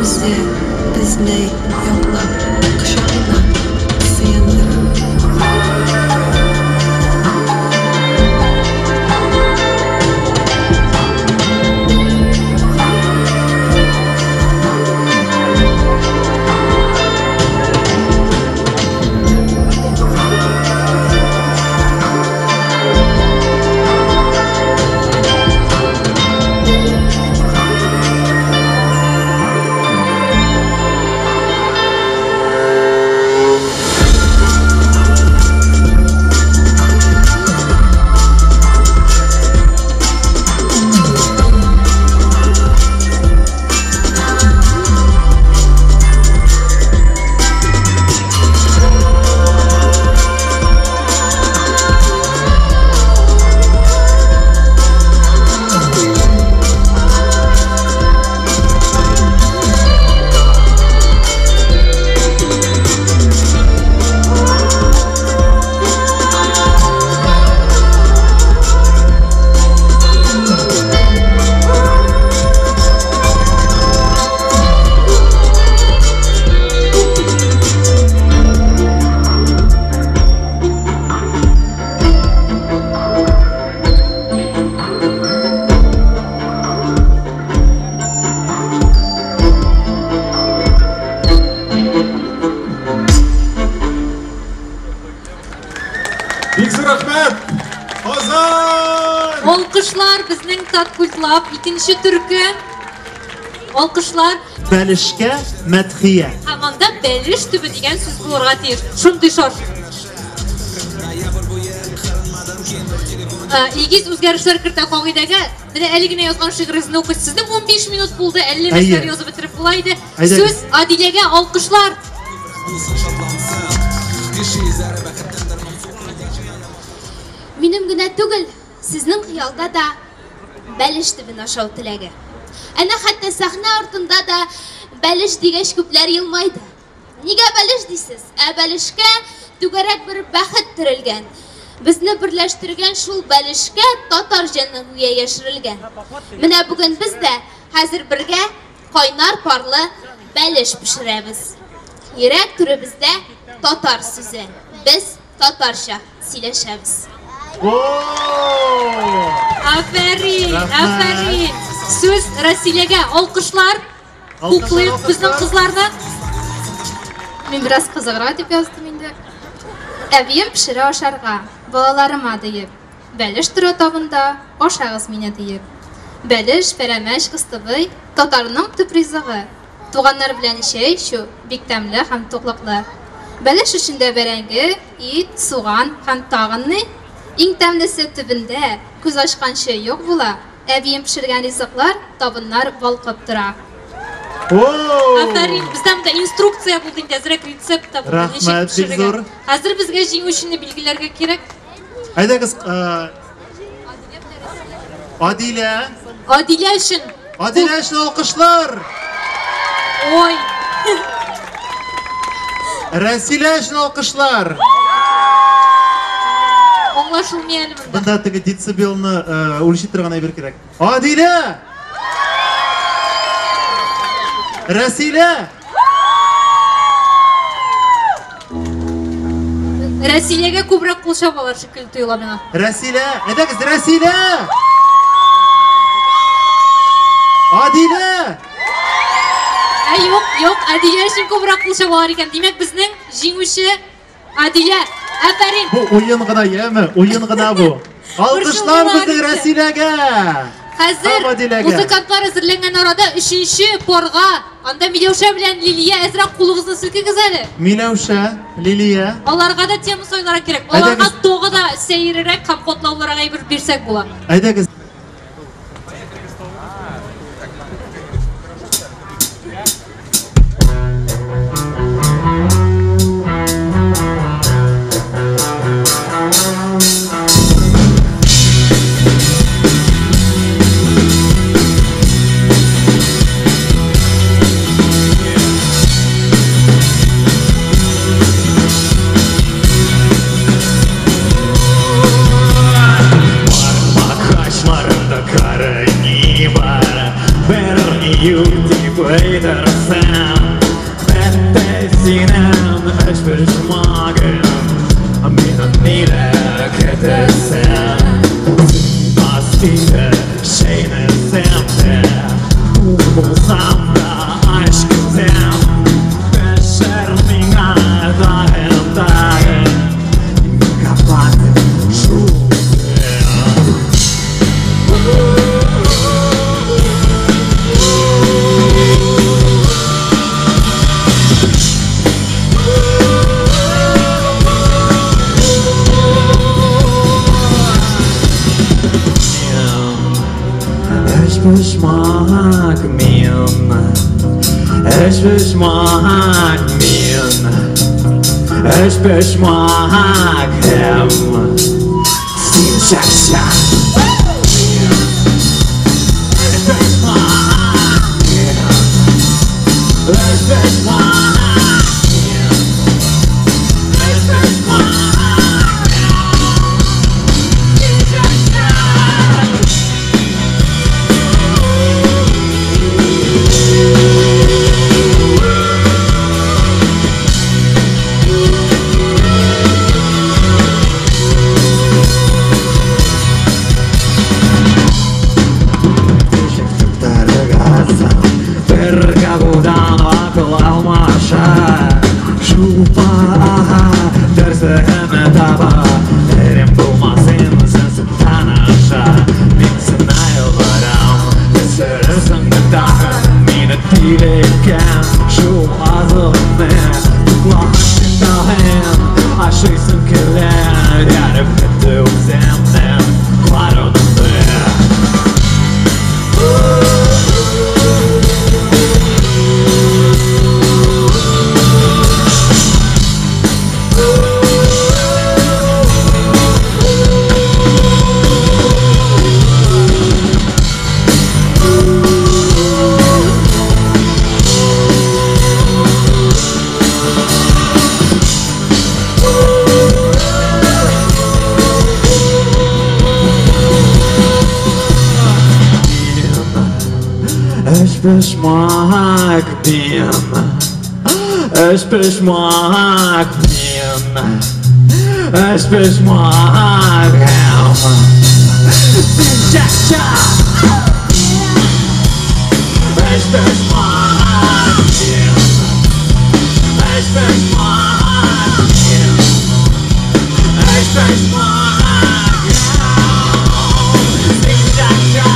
үзе безне яклап кочагына сыендыра. Бик зур рәхмәт! Казан! Алкышлар безнең Таткультлаб икенче төркем. Алкышлар. Бәлешкә мәдхия. Һәм анда бәлеш төбе дигән сүз булырга тиеш. Шундый шар. Илгиз үзгәрешләр кертә кагыйдәгә. Менә әле генә язган шигырегезне укыйсыз. Сезнең 15 минут булды, әллә нәрсәләр язып бетереп була иде. Сүз Адиләгә, алкышлар. Минем генә түгел, сезнең хыялда да бәлеш төбен ашау теләге. Әнә хәтта сәхнә артында да бәлеш дигәч күпләр елмайды. Нигә бәлеш дисез? Ә бәлешкә түгәрәк бер бәхет төрелгән. Безне берләштергән шул бәлешкә татар җаны гүя яшерелгән. Менә бүген без дә хәзер бергә кайнар парлы бәлеш пешерәбез. Йөрәк түребездә татар сүзе. Без татарча сөйләшәбез. Афәрин, афәрин. Сүз Расиләгә, алкышлар. Хуплыйк безнең кызларны. Мин бераз кызыграк дип яздым инде. Әбием пешерә ашарга, балаларыма диеп. Бәлеш тора табында, ашагыз мине диеп. Бәлеш, пәрәмәч, кыстыбый, татарның төп ризыгы. Туганнар белән чәй эчү бик тәмле һәм туклыклы. Бәлеш эчендә бәрәңге, ит, суган һәм тагын ни? Иң тәмлесе төбендә, күз ачканчы юк була. Әбием пешергән ризыклар, табыннар балкып тора. Афәрин, бездә монда инструкция булды инде, әзрәк рецепт та булды. Рәхмәт, бик зур. Хәзер безгә җиңүчене билгеләргә кирәк. Әйдәгез, Адилә. Адилә өчен. Адилә өчен алкышлар. Ой. Рәсилә өчен алкышлар. Аңлашылмый әле монда. Монда теге децибелны үлчи торган әйбер кирәк. Адилә! Рәсилә! Рәсиләгә күбрәк кул чабалар шикелле тоела миңа. Рәсилә, әйдәгез, Рәсилә! Адилә! Ә юк, юк, Адилә өчен күбрәк кул чабалар икән. Димәк, безнең җиңүче Адилә. Афәрин! Бу уен гына, яме, уен гына бу. Алкышлар безнең Рәсиләгә! Хәзер музыкантлар әзерләнгән арада өченче парга, анда Миләүшә белән Лилия, әзрәк кулыгызны селкегез әле. Миләүшә, Лилия. Аларга да тема сайларга кирәк. Аларга тагы да сәеррәк һәм катлаулырак әйбер бирсәк була. Әйдәгез. әйтерсең. Бетте синең өчпочмагың, мине ниләр көтәсең? Син чәйнәсәм дә, туң булсам да ач көтәм. Пешер миңа тагын, тагын, мәхәббәтем шул. Өчпочмак мин, өчпочмак мин, өчпочмак һәм син чәк-чәк. Өчпочмак мин, өчпочмак мин, өчпочмак һәм син чәк-чәк. Өчпочмак мин, өчпочмак мин, өчпочмак һәм син чәк-чәк. Өчпочмак мин, өчпочмак мин, өчпочмак һәм син чәк-чәк.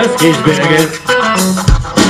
Алсагыз һичберегез.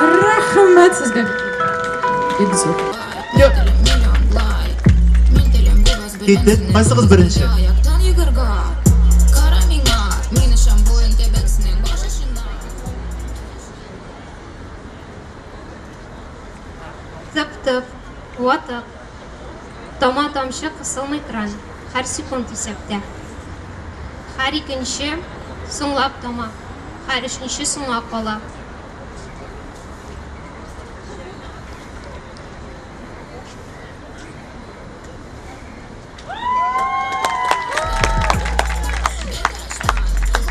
Рәхмәт сезгә. Бик зур. Киттек. Кайсыгыз беренче? Тып-тып, ватык. Тама тамчы кысылмый кран, һәр секунд исәптә. Һәр икенче соңлап тама, һәр өченче соңга кала.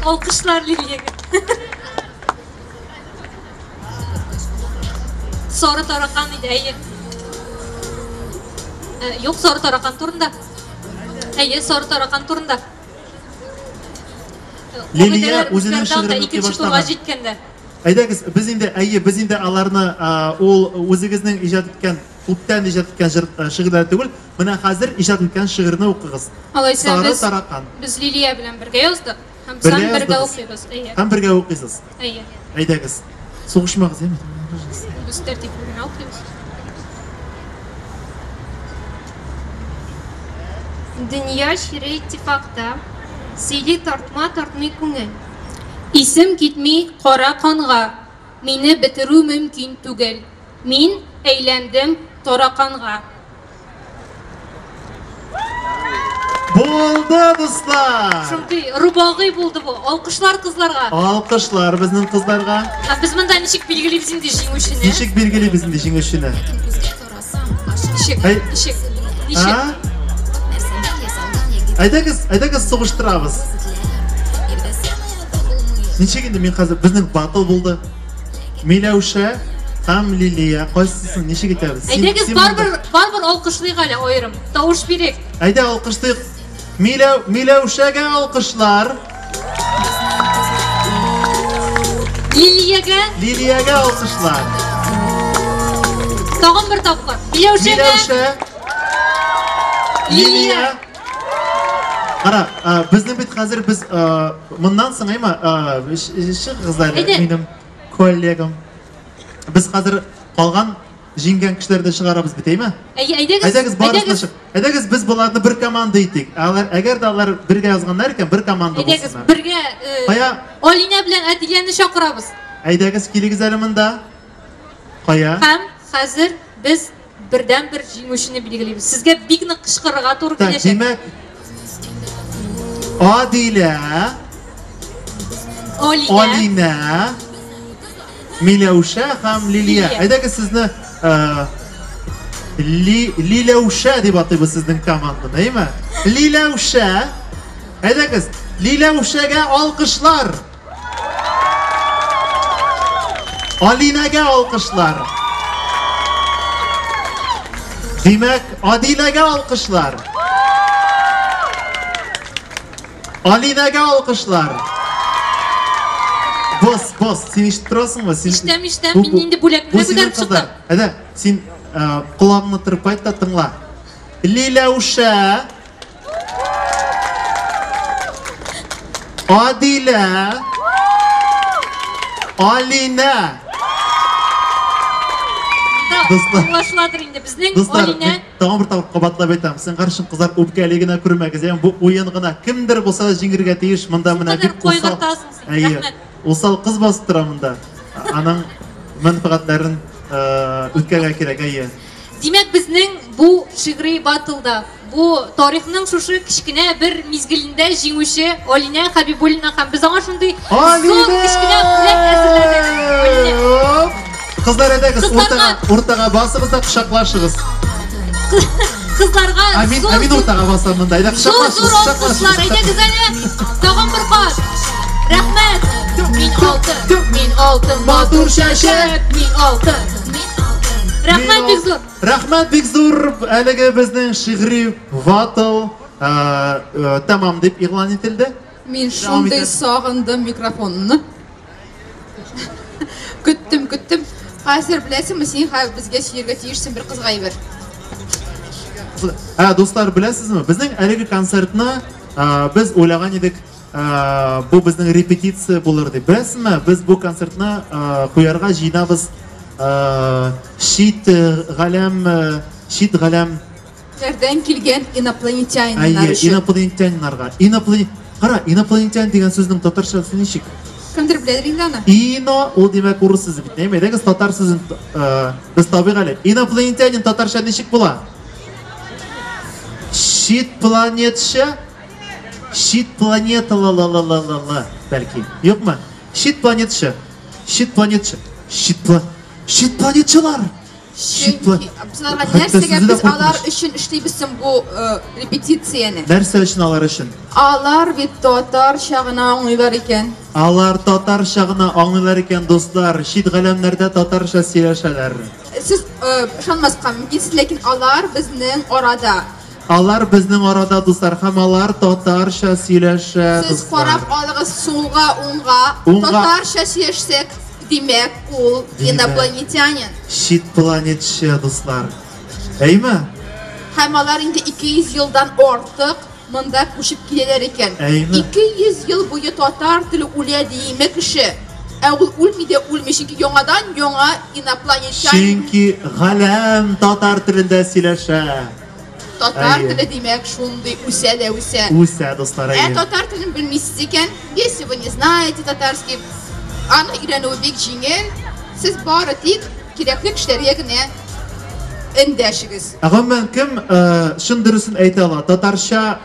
Алкышлар Лилиягә. Сары таракан иде, әйе. Юк, сары таракан турында. Әйе, сары таракан турында. Лилия үзенең шигырен укый Икенче турга башлаган. җиткәндә. Әйдәгез, без инде, әйе, без инде аларны ул үзегезнең иҗат иткән, күптән иҗат иткән җыр шигырьләр түгел, менә хәзер иҗат иткән шигырьне укыгыз. Алайса Сары без таракан. без Лилия белән бергә яздык һәм Бергә сан бергә яздыгыз. укыйбыз. Әйе. Һәм бергә укыйсыз. Әйе. Әйдәгез. Сугышмагыз, әйме? Без тәртипле генә укыйбыз. Дөнья чире иттифакта, сөйли тартма тартмый күңел. Исем китми кара канга, мине бетерү мөмкин түгел. Мин әйләндем тараканга. Булды, дуслар! Шундый рубагый булды бу. Алкышлар кызларга. Алкышлар безнең кызларга. Ә без монда ничек билгелибез инде җиңүчене? Ничек билгелибез инде җиңүчене? Ничек? Әй. Ничек? Ничек? А? Әйдәгез, әйдәгез сугыштырабыз. Ничек инде мин хәзер безнең батл булды. Миләүшә һәм Лилия кайсысын ничек итәбез? Син- Әйдәгез син монда. барбер барбер алкышлыйк әле аерым. Тавыш бирик. Әйдә алкышлыйк. Миләү Миләүшәгә алкышлар, Лилиягә Лилиягә алкышлар. тагын бер тапкыр. Миләүшәгә Миләүшә, Лилия. Лилия. Кара, безнең бит хәзер без моннан соң әйме, чыгыгыз әле Әйдә. минем коллегам. Без хәзер калган җиңгән кешеләрне чыгарабыз бит, әйме? Әйе, әйдәгез. Әйдәгез барысын әйдәгез. чык. Әйдәгез без боларны бер команда итик. Алар әгәр дә алар бергә язганнар икән, бер команда Әйдәгез булсыннар. бергә Кая? Алинә белән Әдиләне чакырабыз. Әйдәгез килегез әле монда. Кая? Һәм хәзер без бердән бер җиңүчене билгелибез. Сезгә бик нык кычкырырга туры Так, киләчәк. димәк, Адилә, Алинә, Алинә, Миләүшә һәм Лилия. Лилия. Әйдәгез сезне Лиләүшә дип атыйбыз сезнең команданы, әйме? Лиләүшә. Әйдәгез, Лиләүшәгә алкышлар. Алинәгә алкышлар. Димәк, Адиләгә алкышлар. Алинәгә алкышлар. Бос, бос, син ишетеп торасыңмы? Син Ишетәм, ишетәм. Мин инде бүләкне Бу синең күтәреп кызлар. чыктым. Әйдә, син э, колагыңны тырпайт та тыңла. Лиләүшә. Адилә. Алинә. Дуслар. Аңлашыладыр инде безнең Дуслар, Алинә. мин тагын бер тапкыр кабатлап әйтәм. Зинһар өчен кызлар үпкәли генә күрмәгез. Ягъни бу уен гына. Кемдер булса да җиңергә тиеш. Монда менә бик усал. Кайгыртасың син. Әйе. Рәхмәт. Усал кыз басып тора монда. Аның мәнфәгатьләрен э, үткәрергә кирәк, әйе. Димәк, безнең бу шигъри батлда, бу тарихның шушы кечкенә бер мизгелендә җиңүче Алинә Хәбибуллина һәм без аңа шундый зур кечкенә бүләк әзерләдек. Алинә. Оп! Кызлар, әйдәгез, Кызларга- уртага, уртага басыгыз да кочаклашыгыз. Кызларга Ә мин, зур ә мин уртага басам монда. Әйдә, зур кочаклашыгыз, зур алкышлар. кочаклашыгыз. Әйдәгез әле тагын бер кат. Рәхмәт. Мин алтын, мин алтын, Матур чәчәк. мин алтын. Рәхмәт бик зур. Рәхмәт бик зур. Әлеге безнең шигъри ватл э, э, тәмам дип игълан ителде. Мин Дәвам шундый итә. сагындым микрофонны. Көттем, көттем. Хәзер беләсеңме, син хәзер безгә сөяргә тиешсең бер кызга әйбер. Ә, дуслар, беләсезме, безнең әлеге концертны э, без уйлаган идек, э, бу безнең репетиция булыр дип. Беләсезме, без бу концертны э, куярга җыенабыз э, чит э, галәм, э, чит галәм Нәрдән килгән инопланетяниннар Әйе, өчен. инопланетяннарга. Инопланет Кара, инопланетян дигән сүзнең татарчасы ничек? Кемдер беләдер инде аны. Ино, ул димәк урыс сүзе бит, әйме? Әйдәгез татар сүзен э, без табыйк әле. Инопланетянин татарча ничек була? Чит планетча? Чит планета ла ла ла ла ла ла бәлки. Юкмы? Чит планетча. Чит планетча. Чит пла Чит планетчылар. Чит пла Без аларга Хәтта нәрсәгә сүзе дә без алар куркыныч. өчен эшлибез соң бу э, репетицияне? Нәрсә өчен алар өчен? Алар бит татарча гына аңлыйлар икән. Алар татарча гына аңлыйлар икән, дуслар. Чит галәмнәрдә татарча сөйләшәләр. Сез э, ышанмаска мөмкинсез, ләкин алар безнең арада. Алар безнең арада, дуслар, һәм алар татарча сөйләшә, Сез дуслар. карап алыгыз сулга, уңга. Уңга. Татарча сөйләшсәк, димәк, ул Димәк. инопланетянин. Чит планетчы, дуслар. Әйме? Һәм алар инде 200 елдан артык монда күчеп киләләр икән. Әйме? 200 ел буе татар теле үлә диеме кеше. Ә ул үлми дә үлми, чөнки яңадан яңа инопланетянин Чөнки галәм татар телендә сөйләшә. татар Әйе. теле димәк шундый үсә дә үсә. Үсә, дуслар, Ә әйе. татар телен белмисез икән, если вы не знаете татарский, аны өйрәнүе бик җиңел. Сез бары тик кирәкле кешеләргә генә эндәшегез. Ә гомумән кем э, чын дөресен әйтә ала? Татарча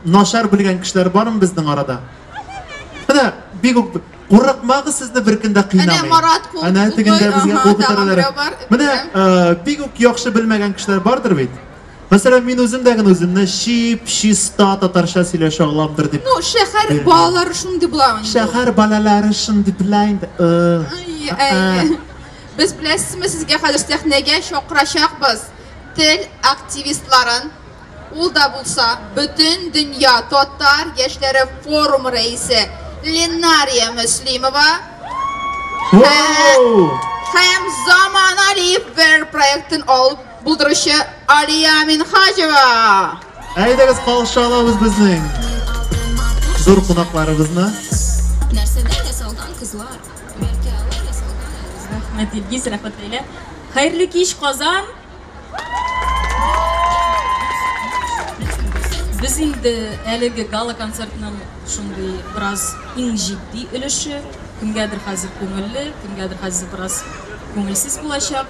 начар белгән кешеләр бармы безнең арада? Менә бик үк курыкмагыз, сезне бер көн дә кыйнамый. Әнә Марат кул Әнә тегендә куй, безгә аһа, кул тагын күтәрәләр. берәү бар. Менә э, бик үк яхшы белмәгән кешеләр бардыр бит. Мәсәлән, мин үзем дә генә үземне чип чиста татарча сөйләшә аламдыр дип. Ну, шәһәр Белмим. балалары шундый була инде. Шәһәр балалары шундый була инде. Э, Әй, әй. Без беләсезме, сезгә хәзер сәхнәгә чакырачакбыз тел активистларын. Ул да булса, бөтен дөнья татар яшьләре форумы рәисе Ленария Мөслимова Воу! һәм Заман Алиев бер проектын алып булдыручы Алия Минһаҗева. Әйдәгез каршы алабыз безнең зур кунакларыбызны. Нәрсәдән ясалган кызлар? Бәлки алар ясалган Рәхмәт, Илгиз, рәхмәт, Ләйлә. Хәерле кич, Казан! Без инде әлеге гала концертның шундый бераз иң җитди өлеше. Кемгәдер хәзер күңелле, кемгәдер хәзер бераз күңелсез булачак.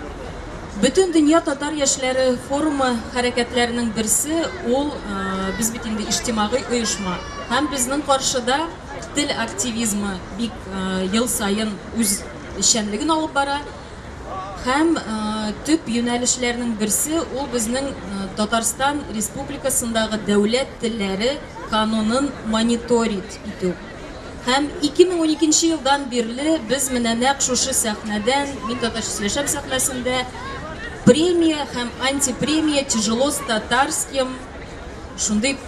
Бөтен дөнья татар яшьләре форумы хәрәкәтләренең берсе ул э, без бит инде иҗтимагый оешма. Һәм безнең каршыда тел активизмы бик э, ел саен үз эшчәнлеген алып бара. Һәм төп юнәлешләрнең берсе ул безнең Татарстан Республикасындагы дәүләт телләре канунын мониторить итү. Һәм 2012 елдан бирле без менә нәкъ шушы сәхнәдән, Мин татарча сөйләшәм сәхнәсендә премия һәм антипремия Тяжело с татарским шундый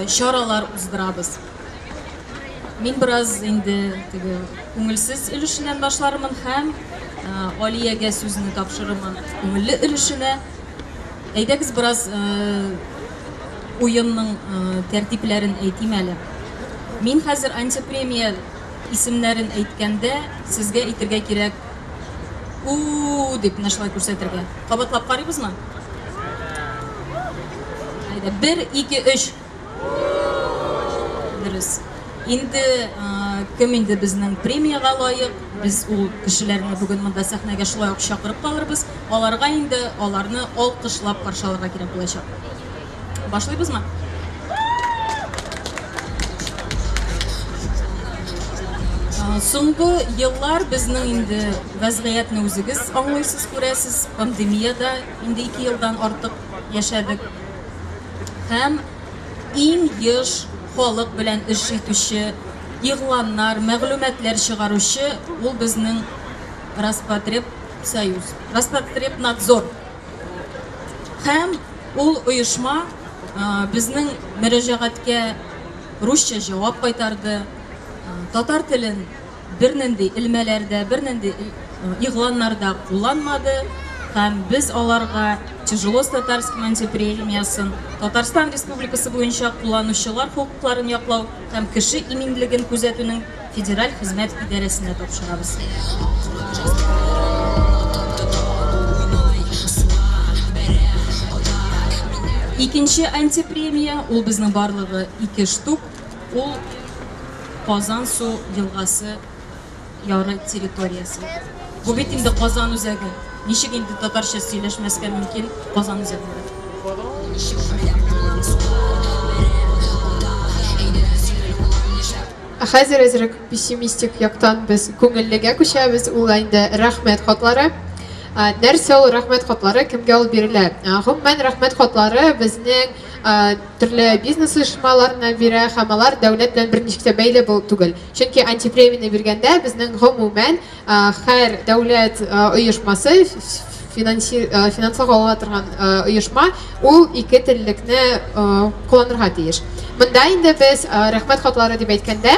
чаралар уздырабыз. Мин бераз инде теге күңелсез өлешеннән башлармын һәм Алиягә сүзне тапшырырмын күңелле өлешенә. Әйдәгез бераз уенның тәртипләрен әйтим әле. Мин хәзер антипремия исемнәрен әйткәндә сезгә әйтергә кирәк у дип менә шулай күрсәтергә. Кабатлап карыйбызмы? Әйдә, 1 2 3. Дөрес. Инде кем инде безнең премиягә лаек, без ул кешеләрне бүген монда сәхнәгә шулай ук чакырып калырбыз. Аларга инде аларны алкышлап каршы алырга кирәк булачак. Башлыйбызмы? Соңгы еллар безнең инде вәзгыятьне үзегез аңлыйсыз, күрәсез. Пандемиядә инде 2 елдан артык яшәдек. Һәм иң еш халык белән эш итүче, игъланнар, мәгълүматлар чыгаручы ул безнең Роспотребсоюз, Роспотребнадзор. Һәм ул оешма безнең мөрәҗәгатькә русча җавап кайтарды. Татар телен бернинди элмәләрдә, бернинди игъланнарда кулланмады. Һәм без аларга Тяжело с татарским антипремиясын Татарстан Республикасы буенча кулланучылар хокукларын яклау һәм кеше иминлеген күзәтүнең федераль хезмәт идарәсенә тапшырабыз. Икенче антипремия, ул безнең барлыгы 2 штук, ул Казан су елгасы яры территориясе. Бу бит инде Казан үзәге. Ничек инде татарча сөйләшмәскә мөмкин Казан үзәгендә? Хәзер әзрәк пессимистик яктан без күңеллегә күчәбез. Ул инде рәхмәт хатлары. Нәрсә ул рәхмәт хатлары, кемгә ул бирелә? Гомумән, рәхмәт хатлары безнең төрле бизнес оешмаларына бирә һәм алар дәүләт белән берничек тә бәйле бул түгел. Чөнки антипремияне биргәндә безнең гомумән һәр дәүләт оешмасы финанслауга ала торган оешма ул ике теллекне кулланырга тиеш. Монда инде без рәхмәт хатлары дип әйткәндә,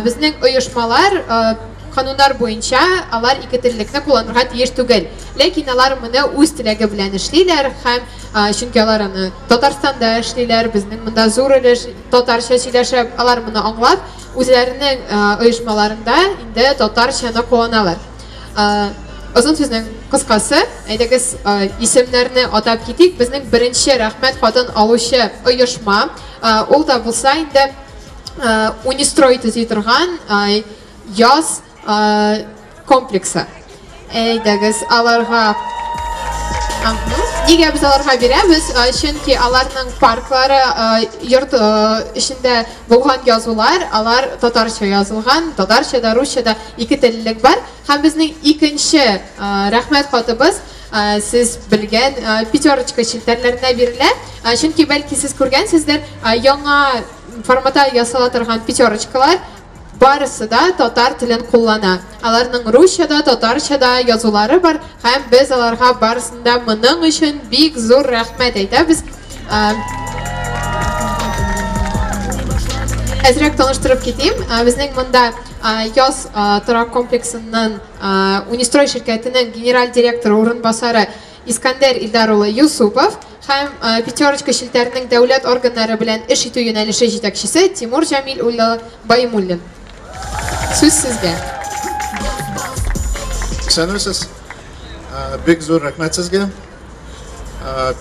безнең оешмалар кануннар буенча алар ике теллекне кулланырга тиеш түгел. Ләкин алар моны үз теләге белән эшлиләр һәм чөнки алар аны Татарстанда эшлиләр, безнең монда зур өлеш татарча сөйләшә, алар моны аңлап, үзләренең оешмаларында инде татарчаны кулланалар. Озын сүзнең кыскасы, әйдәгез исемнәрне атап китик. Безнең беренче рәхмәт хатын алучы оешма, ул да булса инде Унистрой төзи торган яз комплексы. Әйдәгез, аларга Нигә без аларга бирәбез? Чөнки аларның парклары, йорт эчендә булган язулар, алар татарча язылган, татарча да, русча да ике теллелек бар. Һәм безнең икенче рәхмәт хатыбыз сез белгән Пятерочка челтәрләренә бирелә. Чөнки бәлки сез күргәнсездер, яңа форматта ясала торган пятерочкалар барысы да татар телен куллана. Аларның русча да, татарча да язулары бар һәм без аларга барысын да моның өчен бик зур рәхмәт әйтәбез. Әзрәк таныштырып китим. Безнең монда Яз торак комплексыннан Унистрой ширкәтенең генераль директоры урынбасары Искандер Илдар улы Юсупов һәм Пятерочка челтәренең дәүләт органнары белән эш итү юнәлеше җитәкчесе Тимур Җамил улы Баймуллин. Сүз сезгә. Исәнмесез. Бик зур рәхмәт сезгә.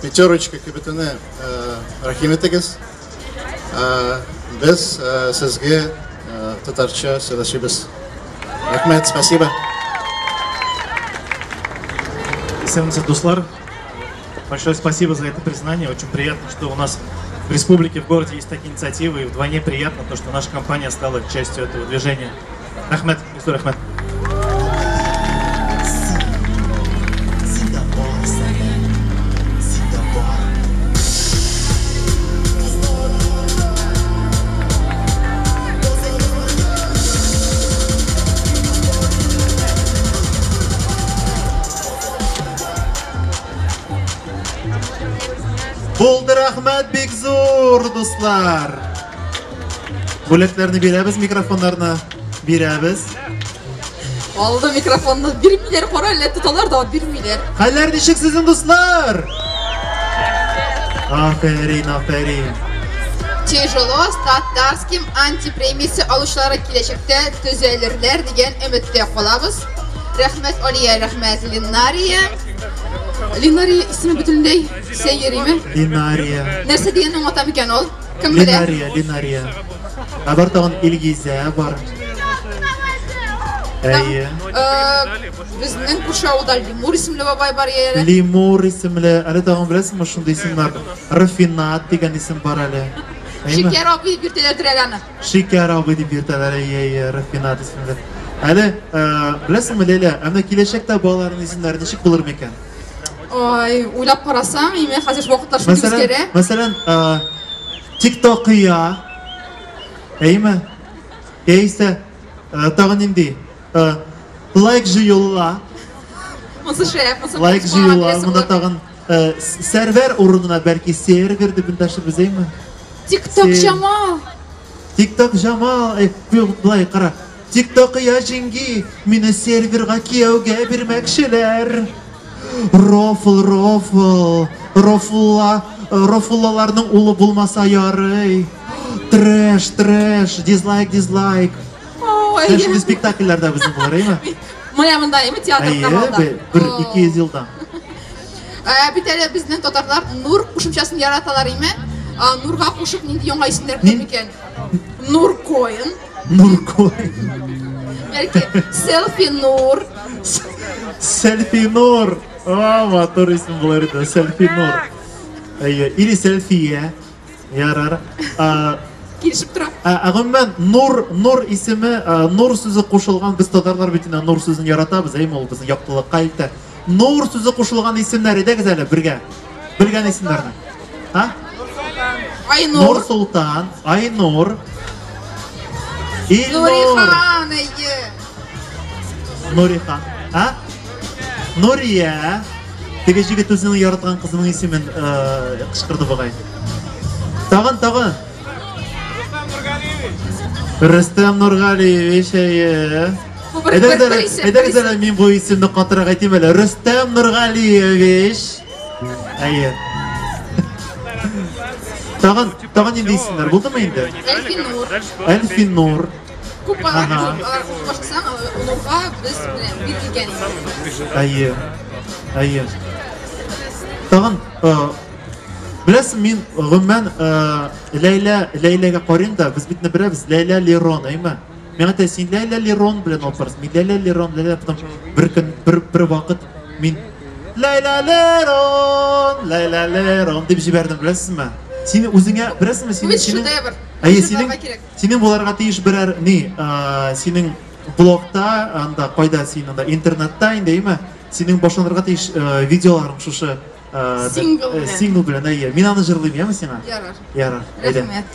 Пятерочка кибетенә рәхим итегез. Без сезгә татарча сөйләшибез. Рәхмәт, спасибо. Исәнмесез, дуслар. Большое спасибо за это признание. Очень приятно, что у нас в республике, в городе есть такие инициативы. И вдвойне приятно то, что наша компания стала частью этого движения. Рәхмәт, Рәхмәт. Рәхмәт бик зур, дуслар. Бүләкләрне бирәбез, микрофоннарны бирәбез. Алды микрофонны бирмиләр, кара әллә тоталар да бирмиләр. Хәлләр ничек сезнең, дуслар? Афәрин, афәрин. Тяжело с татарским антипремиясе алучылары киләчәктә төзәлерләр дигән өметтә калабыз. Рәхмәт Алия, рәхмәт Ленария. Ленария исеме бөтенләй сәер име? Ленария. Нәрсә дигәнне аңлата микән ул? Кем белә? Ленария, Ленария. Ә бар тагын Илгизә бар. Әйе. Э, Безнең күрше авылда Лемур исемле бабай бар әле. Лемур исемле, әле тагын беләсеңме шундый исемнәр? Рафинат дигән исем бар әле. Әйеме? Шикәр абый дип йөртәләрдер әле аны. Шикәр абый дип йөртәләр, әйе, әйе, Рафинат исемле. Әле, э, беләсеңме, Ләйлә, ә менә киләчәктә балаларның исемнәре ничек булыр микән? Ой, уйлап карасаң, име хәзер вакытлар шундый Мәсәлән, үзгәрә. мәсәлән, э, ТикТокия, әйеме? Яисә, э, тагын нинди? Э, лайк җыюла. Монысы шәп, монысы Лайк балага җыюла. бирәсе Монда булыр. тагын э, сәрвәр урынына бәлки сервер дип эндәшербез, әйме? ТикТок Сер- Җамал. ТикТок Җамал, э, юк, былай кара. ТикТокия җиңги, мине серверга кияүгә бирмәкчеләр. Рофл, рофл, рофулла, рофуллаларның улы булмаса ярый. Трэш, трэш, дизлайк, дизлайк. Ой. Менә шундый спектакльләрдә безнең булыр, әйме? Менә монда, әйме театр Әйе, Камалда. бер 200 елдан. Ә, бит әле безнең татарлар Нур кушымчасын яраталар, име? А, Нурга кушып нинди яңа исемнәр булыр микән? Нур Коин, Нур Коин. бәлки Селфи Нур. Селфи Нур. А, матур исем булыр иде. Селфи Нур. Әйе, или Селфия. Ярар. А, Килешеп тора. ә гомумән Нур, Нур исеме, Нур сүзе кушылган, без татарлар бит инде Нур сүзен яратабыз, әйме, ул безне яктылыкка илтә. Нур сүзе кушылган исемнәр, әйдәгез әле бергә. Белгән исемнәрне. А? Айнур. Нур Султан, Айнур. Илнур. Нурихан, әйе. Нурихан. А? Нурия. Теге җегет үзенең яраткан кызының исемен кычкырды бугай. Тагын, тагын. Рөстәм Нургалиевич, әйе. Бу бер- Әйдәгез бер- бер әле, исем, әйдәгез бер әле мин бу исемне катырак әйтим әле. Рөстәм Нургалиевич. Әйе. Тагын, тагын нинди исемнәр булдымы инде? Әлфинур. Әлфинур. Күп алар, Ага. күп алар күп башласаң, Нурга без менә бирелгән исем. Әйе. Әйе. Тагын, беләсең, мин гомумән Ләйлә, Ләйләгә карыйм да, без бит беләбез, Ләйлә Лерон, әйме? Миңа әйтә, син Ләйлә Лерон белән алып барасың. Мин Ләйлә Лерон, Ләйлә, потом бер көн, бер, бер вакыт мин Ләйлә Лерон, Ләйлә Лерон дип җибәрдем, беләсезме? Син үзеңә, беләсеңме, Бу синең, бит синең, шедевр. әйе, Җырларга синең, кирәк. синең буларга тиеш берәр ни, синең блогта, анда кайда син анда интернетта инде, әйеме? Синең башланырга тиеш видеоларың шушы Сингл белән. Сингл белән, әйе. Мин аны җырлыйм, яме сиңа? Ярар. Ярар. Әйдә. Рәхмәт.